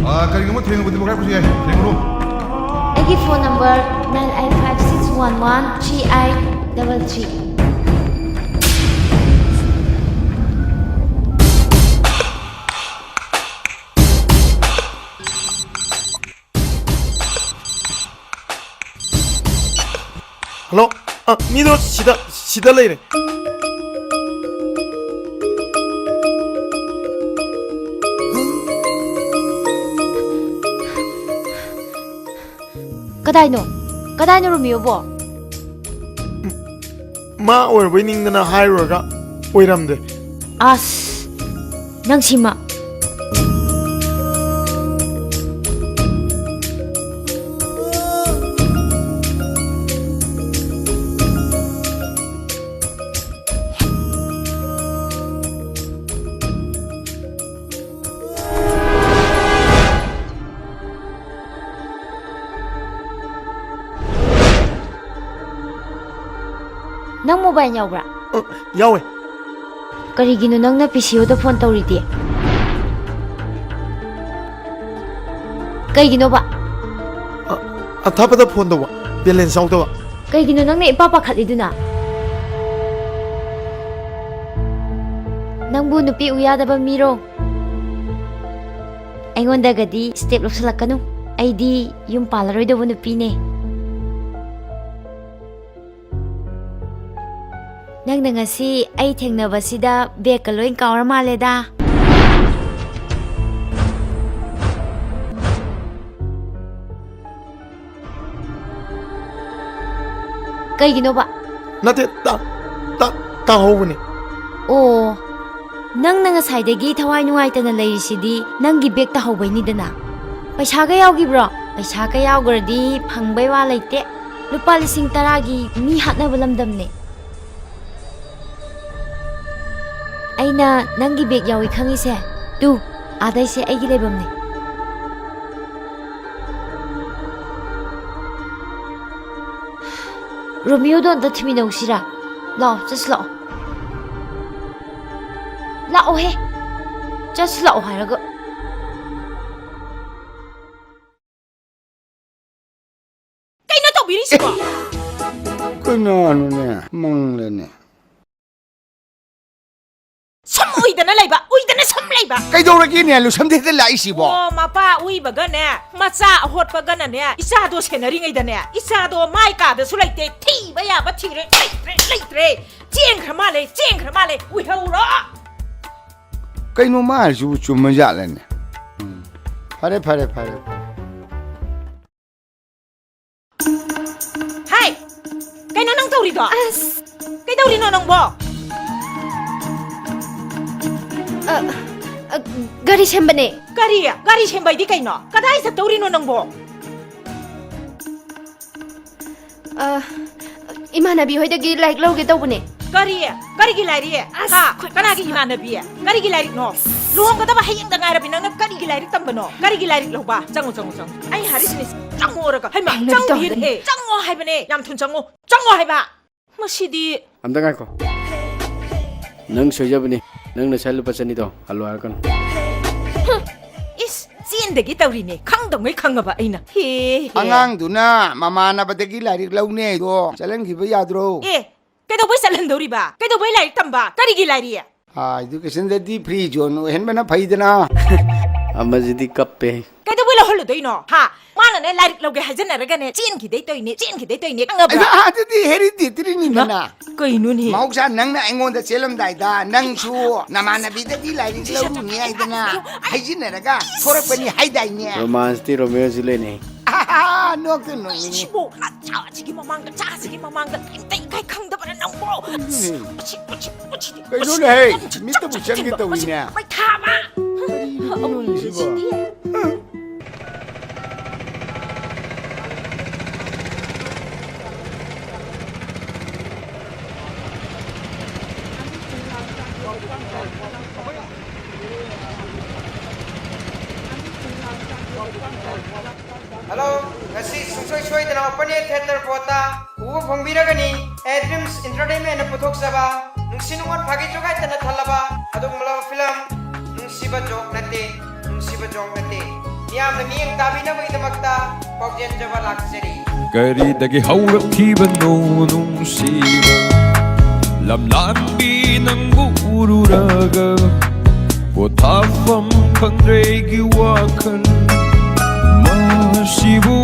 ꯑꯥ, ꯀꯔꯤꯒꯨꯝꯕ ꯊꯦꯡꯉꯕꯗꯤ ꯄꯣꯈꯥꯏꯔꯛꯄꯁꯨ ꯌꯥꯏ꯫ ꯊꯦꯡꯉꯨꯔꯣ꯫ ꯑꯩꯒꯤ phone number nine eight five six one one three eight double three꯫ Hello. ꯑ, ꯃꯤꯗꯣ ꯁꯤꯗ, ꯁꯤꯗ ꯂꯩꯔꯦ꯫ ꯀꯗꯥꯏꯅꯣ? ꯀꯗꯥꯏꯅꯣ ꯔꯣꯃꯤꯌꯣꯕꯣ? ꯃꯥ ꯑꯣꯏꯔꯕꯣꯏ ꯅꯤꯡꯗꯅ ꯍꯥꯏꯔꯨꯔꯒ ꯑꯣꯏꯔꯝꯗꯦ꯫ ꯑꯁ, ꯅꯪ ꯁꯤꯃ꯫ ꯅꯪ ꯃꯣꯕꯥꯏꯜ ꯌꯥꯎꯕ꯭ꯔꯥ? ꯑ, ꯌꯥꯎꯋꯦ꯫ ꯀꯔꯤꯒꯤꯅꯣ ꯅꯪꯅ ꯄꯤ ꯁꯤ ꯑꯣꯗ ꯐꯣꯟ ꯇꯧꯔꯤꯗꯤ? ꯀꯩꯒꯤꯅꯣꯕ? ꯑ, ꯑꯊꯥꯞꯄꯗ ꯐꯣꯟ ꯇꯧꯕ, ꯕꯦꯂꯦꯟꯁ ꯌꯥꯎꯗꯕ꯫ ꯀꯩꯒꯤꯅꯣ ꯅꯪꯅ ꯏꯄꯥ ꯄꯥꯈꯠꯂꯤꯗꯨꯅ? ꯅꯪꯕꯨ ꯅꯨꯄꯤ ꯎ ꯌꯥꯗꯕ ꯃꯤꯔꯣ? ꯑꯩꯉꯣꯟꯗꯒꯗꯤ ꯁ꯭ꯇꯦꯞ ꯂꯧꯁꯜꯂꯛꯀꯅꯨ꯫ ꯑꯩꯗꯤ ꯌꯨꯝ ꯄꯥꯜꯂꯔꯣꯏꯗꯧꯕ ꯅꯨꯄꯤꯅꯦ꯫ ꯅꯪꯅ ꯉꯁꯤ ꯑꯩ ꯊꯦꯡꯅꯕꯁꯤꯗ ꯕꯦꯒꯀ ꯂꯣꯏ ꯀꯥꯎꯔ ꯃꯥꯜꯂꯦꯗ꯫ ꯀꯩꯒꯤꯅꯣꯕ? ꯅꯠꯇꯦ, ꯇꯥ-, ꯇꯥ-, ꯇꯥꯍꯧꯕꯅꯦ꯫ ꯑꯣ, ꯅꯪꯅ ꯉꯁꯥꯏꯗꯒꯤ ꯊꯋꯥꯏ ꯅꯨꯡꯉꯥꯏꯇꯅ ꯂꯩꯔꯤꯁꯤꯗꯤ ꯅꯪꯒꯤ ꯕꯦꯒ ꯇꯥꯍꯧꯕꯩꯅꯤꯗꯅ꯫ ꯄꯩꯁꯥꯒ ꯌꯥꯎꯈꯤꯕ꯭ꯔꯣ? ꯄꯩꯁꯥꯒ ꯌꯥꯎꯈ꯭ꯔꯗꯤ ꯐꯪꯕꯩ ꯋꯥ ꯂꯩꯇꯦ꯫ ꯂꯨꯄꯥ ꯂꯤꯁꯤꯡ ꯇꯔꯥꯒꯤ ꯃꯤ ꯍꯥꯠꯅꯕ ꯂꯝꯗꯝꯅꯦ꯫ ꯑꯩꯅ ꯅꯪꯒꯤ ꯕꯦꯒ ꯌꯥꯎꯏ ꯈꯪꯉꯤꯁꯦ, ꯇꯨ, ꯑꯥꯗꯩꯁꯦ ꯑꯩꯒꯤ ꯂꯩꯐꯝꯅꯦ꯫ ꯔꯣꯃꯤꯌꯣꯗꯣ ꯑꯝꯇ ꯊꯤꯃꯤꯟꯅꯧꯁꯤꯔꯥ? ꯂꯥꯛꯑꯣ, ꯆꯠꯁꯤ ꯂꯥꯛꯑꯣ꯫ ꯂꯥꯛꯑꯣꯍꯦ! ꯆꯠꯁꯤ ꯂꯥꯛꯑꯣ ꯍꯥꯏꯔꯒ꯫ ꯀꯩꯅꯣ ꯇꯧꯕꯤꯔꯤꯁꯤꯕꯣ? ꯀꯅꯥꯅꯣꯅꯦ? ꯃꯪꯂꯦꯅꯦ꯫ ꯁꯨꯝ ꯎꯏꯗꯅ ꯂꯩꯕ, ꯎꯏꯗꯅ ꯁꯨꯝ ꯀꯩꯕ? ꯀꯩꯗꯧꯔꯒꯦꯅꯦ ꯂꯨꯁꯝꯗꯦꯗ ꯂꯥꯛꯏꯁꯤꯕꯣ? ꯑꯣ, ꯃꯄꯥ ꯎꯏꯕꯒꯅꯦ, ꯃꯆꯥ ꯑꯍꯣꯠꯄꯒꯅꯅꯦ, ꯏꯆꯥꯗꯣ ꯁꯦꯟꯅꯔꯤꯉꯩꯗꯅꯦ, ꯏꯆꯥꯗꯣ ꯃꯥꯏ ꯀꯥꯗꯁꯨ ꯂꯩꯇꯦ, ꯊꯤꯕ ꯌꯥꯕ ꯊꯤꯔꯦ, ꯂꯩꯇ꯭ꯔꯦ, ꯂꯩꯇ꯭ꯔꯦ꯫ ꯆꯦꯟꯈ꯭ꯔ ꯃꯥꯜꯂꯦ, ꯆꯦꯟꯈ꯭ꯔ ꯃꯥꯜꯂꯦ, ꯎꯏꯍꯧꯔꯣ꯫ ꯀꯩꯅꯣ ꯃꯥ ꯍꯥꯏꯁꯤꯕꯨ ꯆꯨꯝꯃꯖꯥꯠꯂꯅꯦ? ꯎꯝ꯫ ꯐꯔꯦ, ꯐꯔꯦ, ꯐꯔꯦ, ꯐꯔꯦ꯫ ꯍꯥꯏ! ꯀꯩꯅꯣ ꯅꯪ ꯇꯧꯔꯤꯗꯣ? ꯑꯁ! ꯀꯩꯗꯧꯔꯤꯅꯣ ꯅꯪꯕꯣ? ꯑ, ꯑ, ꯒꯥꯔꯤ ꯁꯦꯝꯕꯅꯦ꯫ ꯀꯔꯤ? ꯒꯥꯔꯤ ꯁꯦꯝꯕ ꯍꯥꯏꯗꯤ ꯀꯩꯅꯣ? ꯀꯗꯥꯏ ꯆꯠꯇꯧꯔꯤꯅꯣ ꯅꯪꯕꯣ? ꯑ, ꯏꯃꯥꯟꯅꯕꯤ ꯍꯣꯏꯗꯒꯤ ꯂꯥꯏꯔꯤꯛ ꯂꯧꯔꯨꯒꯦ ꯇꯧꯕꯅꯦ꯫ ꯀꯔꯤ? ꯀꯔꯤꯒꯤ ꯂꯥꯏꯔꯤꯛ? ꯑꯁ, ꯍꯥ? ꯑꯩꯈꯣꯏ ꯀꯅꯥꯒꯤ ꯀ꯭ꯂꯥꯁ ꯏꯃꯥꯟꯅꯕꯤ? ꯀꯔꯤꯒꯤ ꯂꯥꯏꯔꯤꯛꯅꯣ? ꯂꯨꯍꯣꯡꯒꯗꯕ ꯍꯌꯦꯡꯗ ꯉꯥꯏꯔꯕꯤ ꯅꯪꯅ ꯀꯔꯤꯒꯤ ꯂꯥꯏꯔꯤꯛ ꯇꯝꯕꯅꯣ? ꯀꯔꯤꯒꯤ ꯂꯥꯏꯔꯤꯛ ꯂꯧꯕ? ꯆꯪꯉꯣ, ꯆꯪꯉꯣ, ꯆꯪꯉꯣ꯫ ꯑꯩ ꯍꯥꯏꯔꯤꯁꯤꯅꯤ, ꯆꯪꯉꯣꯔꯒ꯫ ꯍꯩꯃꯥ, ꯍꯩꯅꯕꯤ ꯆꯪꯗꯦꯅꯦ꯫ ꯇꯧꯔꯦꯅꯦ꯫ ꯆꯪꯉꯣ ꯍꯥꯏꯕꯅꯦ, ꯌꯥꯝ ꯊꯨꯅ ꯆꯪꯉꯣ꯫ ꯆꯪꯉꯣ ꯍꯥꯏꯕ꯫ ꯃꯁꯤꯗꯤ꯫ ꯑꯝꯇ ꯉꯥꯏꯈꯣ꯫ ꯅꯪ ꯁꯣꯏꯖꯕꯅꯤ꯫ ꯅꯪ ꯅꯁꯥ ꯂꯨꯄꯥ ꯆꯅꯤꯗꯣ ꯍꯜꯂꯣ ꯍꯥꯏꯔꯛꯀꯅꯨ꯫ ꯏꯁ, ꯆꯦꯟꯗꯒꯤ ꯇꯧꯔꯤꯅꯦ꯫ ꯈꯪꯗꯧꯉꯩ ꯈꯪꯉꯕ ꯑꯩꯅ꯫ ꯍꯦ, ꯍꯦ꯫ ꯑꯉꯥꯡꯗꯨꯅ ꯃꯃꯥꯟꯅꯕꯗꯒꯤ ꯂꯥꯏꯔꯤꯛ ꯂꯧꯅꯦ ꯍꯥꯏꯗꯣ ꯆꯠꯍꯟꯈꯤꯕ ꯌꯥꯗ꯭ꯔꯣ? ꯑꯦ, ꯀꯩꯗꯧꯕꯩ ꯆꯠꯍꯟꯗꯧꯔꯤꯕ? ꯀꯩꯗꯧꯕꯩ ꯂꯥꯏꯔꯤꯛ ꯇꯝꯕ? ꯀꯔꯤꯒꯤ ꯂꯥꯏꯔꯤꯛ? ꯑꯥ, educationꯗꯗꯤ free zone ꯑꯣꯏꯍꯟꯕꯅ ꯐꯩꯗꯅ꯫ ꯑꯃꯁꯤꯗꯤ ꯀꯞꯄꯦ꯫ ꯀꯩꯗꯧꯕꯩ ꯂꯧꯍꯜꯂꯨꯗꯣꯏꯅꯣ? ꯍꯥ? ꯃꯥꯅꯅꯦ ꯂꯥꯏꯔꯤꯛ ꯂꯧꯒꯦ ꯍꯥꯏꯖꯟꯅꯔꯒꯅꯦ ꯆꯦꯟꯈꯤꯗꯩ ꯇꯧꯏꯅꯦ, ꯆꯦꯟꯈꯤꯗꯩ ꯇꯧꯏꯅꯦ, ꯈꯪꯉꯕ꯭ꯔꯥ? ꯑꯩꯃ, ꯑꯗꯨꯗꯤ hereditaryꯅꯤꯗꯅ꯫ ꯏꯃꯥ, ꯀꯩꯅꯣꯅꯦ? ꯃꯍꯧꯁꯥ ꯅꯪꯅ ꯑꯩꯉꯣꯟꯗ ꯆꯦꯜꯂꯝꯗꯥꯏꯗ ꯅꯪꯁꯨ ꯅꯃꯥꯟꯅꯕꯤꯗꯒꯤ ꯂꯥꯏꯔꯤꯛ ꯂꯧꯔꯨꯅꯤ ꯍꯥꯏꯗꯅ ꯍꯥꯏꯖꯤꯟꯅꯔꯒ ꯊꯣꯔꯛꯄꯅꯤ ꯍꯥꯏꯗꯥꯏꯅꯦ? Romanceꯇꯤ Romeoꯁꯨ ꯂꯩꯅꯩ꯫ ꯅꯣꯛꯇ ꯅꯣꯛꯅꯤꯡꯉꯤ꯫ ꯁꯤꯕꯨ ꯆꯥꯁꯤꯒꯤ ꯃꯃꯥꯡꯗ, ꯆꯥꯁꯤꯒꯤ ꯃꯃꯥꯡꯗ ꯀꯩꯝꯇ ꯏꯀꯥꯏ ꯈꯪꯗꯕꯅ ꯅꯪꯕꯨ꯫ ꯎꯝ꯫ ꯃꯁꯤ, ꯃꯁꯤ, ꯃꯁꯤꯗꯤ, ꯀꯩꯅꯣꯅꯦꯍꯦ? ꯃꯁꯤ, ꯃꯤꯠꯇꯕꯨ ꯆꯪꯒꯦ ꯇꯧꯋꯤꯅꯦ꯫ ꯃꯁꯤ ꯃꯩꯊꯥꯕ꯫ ꯀꯔꯤꯅꯣ ꯁꯤꯕꯣ? ꯑꯃꯨꯕꯁꯤꯗꯤ꯫ Hello, ꯉꯁꯤ ꯁꯨꯡꯁꯣꯏ ꯁꯣꯏꯗꯅ open air theatre boardꯇ ꯎꯕ ꯐꯪꯕꯤꯔꯒꯅꯤ꯫ A Dreams Entertainmentꯅ ꯄꯨꯊꯣꯛꯆꯕ ꯅꯨꯡꯁꯤ ꯅꯨꯡꯉꯣꯟ ꯐꯥꯒꯤ ꯖꯣꯒꯥꯏꯇꯅ ꯊꯜꯂꯕ ꯑꯗꯨꯒꯨꯝꯂꯕ film ꯅꯨꯡꯁꯤꯕ ꯖꯣꯛ ꯅꯠꯇꯦ, ꯅꯨꯡꯁꯤꯕ ꯖꯣꯛ ꯅꯠꯇꯦ꯫ ꯃꯤꯌꯥꯝꯅ ꯃꯤꯠꯌꯦꯡ ꯇꯥꯕꯤꯅꯕꯒꯤꯗꯃꯛꯇ ꯄꯥꯎꯖꯦꯟꯖꯕ ꯂꯥꯛꯆꯔꯤ꯫ ꯀꯔꯤꯗꯒꯤ ꯍꯧꯔꯛꯈꯤꯕꯅꯣ ꯅꯨꯡꯁꯤꯕ? ꯂꯝꯂꯥꯟꯕꯤ ꯅꯪꯕꯨ ꯎꯔꯨꯔꯒ ꯄꯣꯊꯥꯐꯝ ꯈꯪꯗ꯭ꯔꯦ ꯑꯩꯒꯤ ꯋꯥꯈꯜ꯫ ꯃꯁꯤꯕꯨ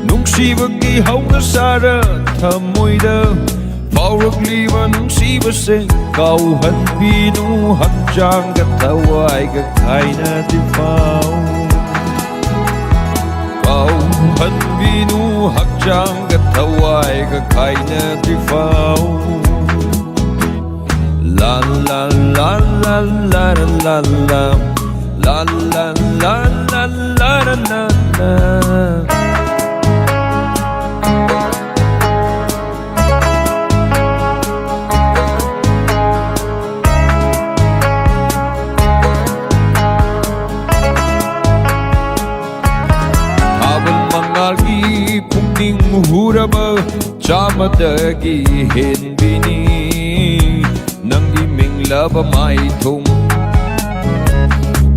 ꯅꯨꯡꯁꯤꯕꯒꯤ ꯍꯧꯅ ꯁꯥꯔ ꯊꯃꯣꯏꯗ ꯐꯥꯎꯔꯛꯂꯤꯕ ꯅꯨꯡꯁꯤꯕꯁꯦ ꯀꯥꯎꯍꯟꯕꯤꯅꯨ, ꯍꯛꯆꯥꯡꯒ ꯊꯋꯥꯏꯒ ꯈꯥꯏꯅꯗ꯭ꯔꯤ ꯐꯥꯎ꯫ ꯀꯥꯎꯍꯟꯕꯤꯅꯨ, ꯍꯛꯆꯥꯡꯒ ꯊꯋꯥꯏꯒ ꯈꯥꯏꯅꯗ꯭ꯔꯤ ꯐꯥꯎ꯫ La la la la la la la la la la la la la la la la. ꯊꯥꯕꯜ ꯃꯉꯥꯜꯒꯤ ꯄꯨꯛꯅꯤꯡ ꯍꯨꯔꯕ ꯆꯥꯝꯃꯗꯒꯤ ꯍꯦꯟꯕꯤꯅꯤ ꯅꯪꯒꯤ ꯃꯦꯡꯂꯕ ꯃꯥꯏꯊꯣꯡ꯫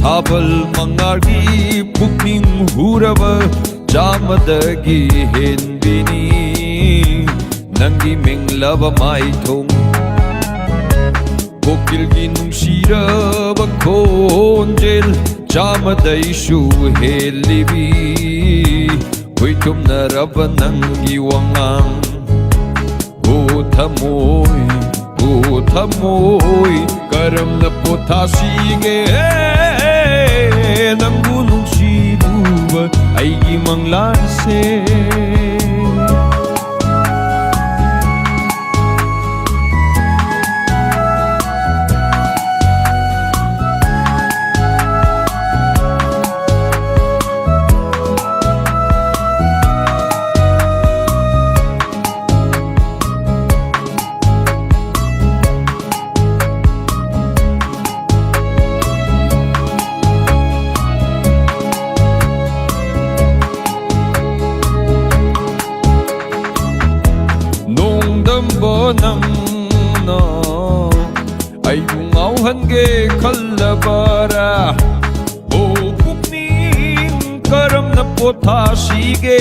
ꯊꯥꯕꯜ ꯃꯉꯥꯜꯒꯤ ꯄꯨꯛꯅꯤꯡ ꯍꯨꯔꯕ ꯆꯥꯝꯃꯗꯒꯤ ꯍꯦꯟꯕꯤꯅꯤ ꯅꯪꯒꯤ ꯃꯦꯡꯂꯕ ꯃꯥꯏꯊꯣꯡ꯫ ꯀꯣꯀꯤꯜꯒꯤ ꯅꯨꯡꯁꯤꯔꯕ ꯈꯣꯟꯖꯦꯜ ꯆꯥꯝꯃꯗꯩꯁꯨ ꯍꯦꯜꯂꯤꯕꯤ ꯈꯣꯏꯊꯨꯝꯅꯔꯕ ꯅꯪꯒꯤ ꯋꯥꯉꯥꯡ꯫ ꯑꯣ ꯊꯃꯣꯏ, ꯑꯣ ꯊꯃꯣꯏ, ꯀꯔꯝꯅ ꯄꯣꯊꯥꯁꯤꯒꯦ ꯅꯪꯕꯨ ꯅꯨꯡꯁꯤꯔꯨꯕ ꯑꯩꯒꯤ ꯃꯪꯂꯥꯟꯁꯦ? ꯅꯣꯡꯗꯝꯕ ꯅꯪꯅ ꯑꯩꯕꯨ ꯉꯥꯎꯍꯟꯒꯦ ꯈꯜꯂꯕꯔꯥ? ꯑꯣ ꯄꯨꯛꯅꯤꯡ, ꯀꯔꯝꯅ ꯄꯣꯊꯥꯁꯤꯒꯦ?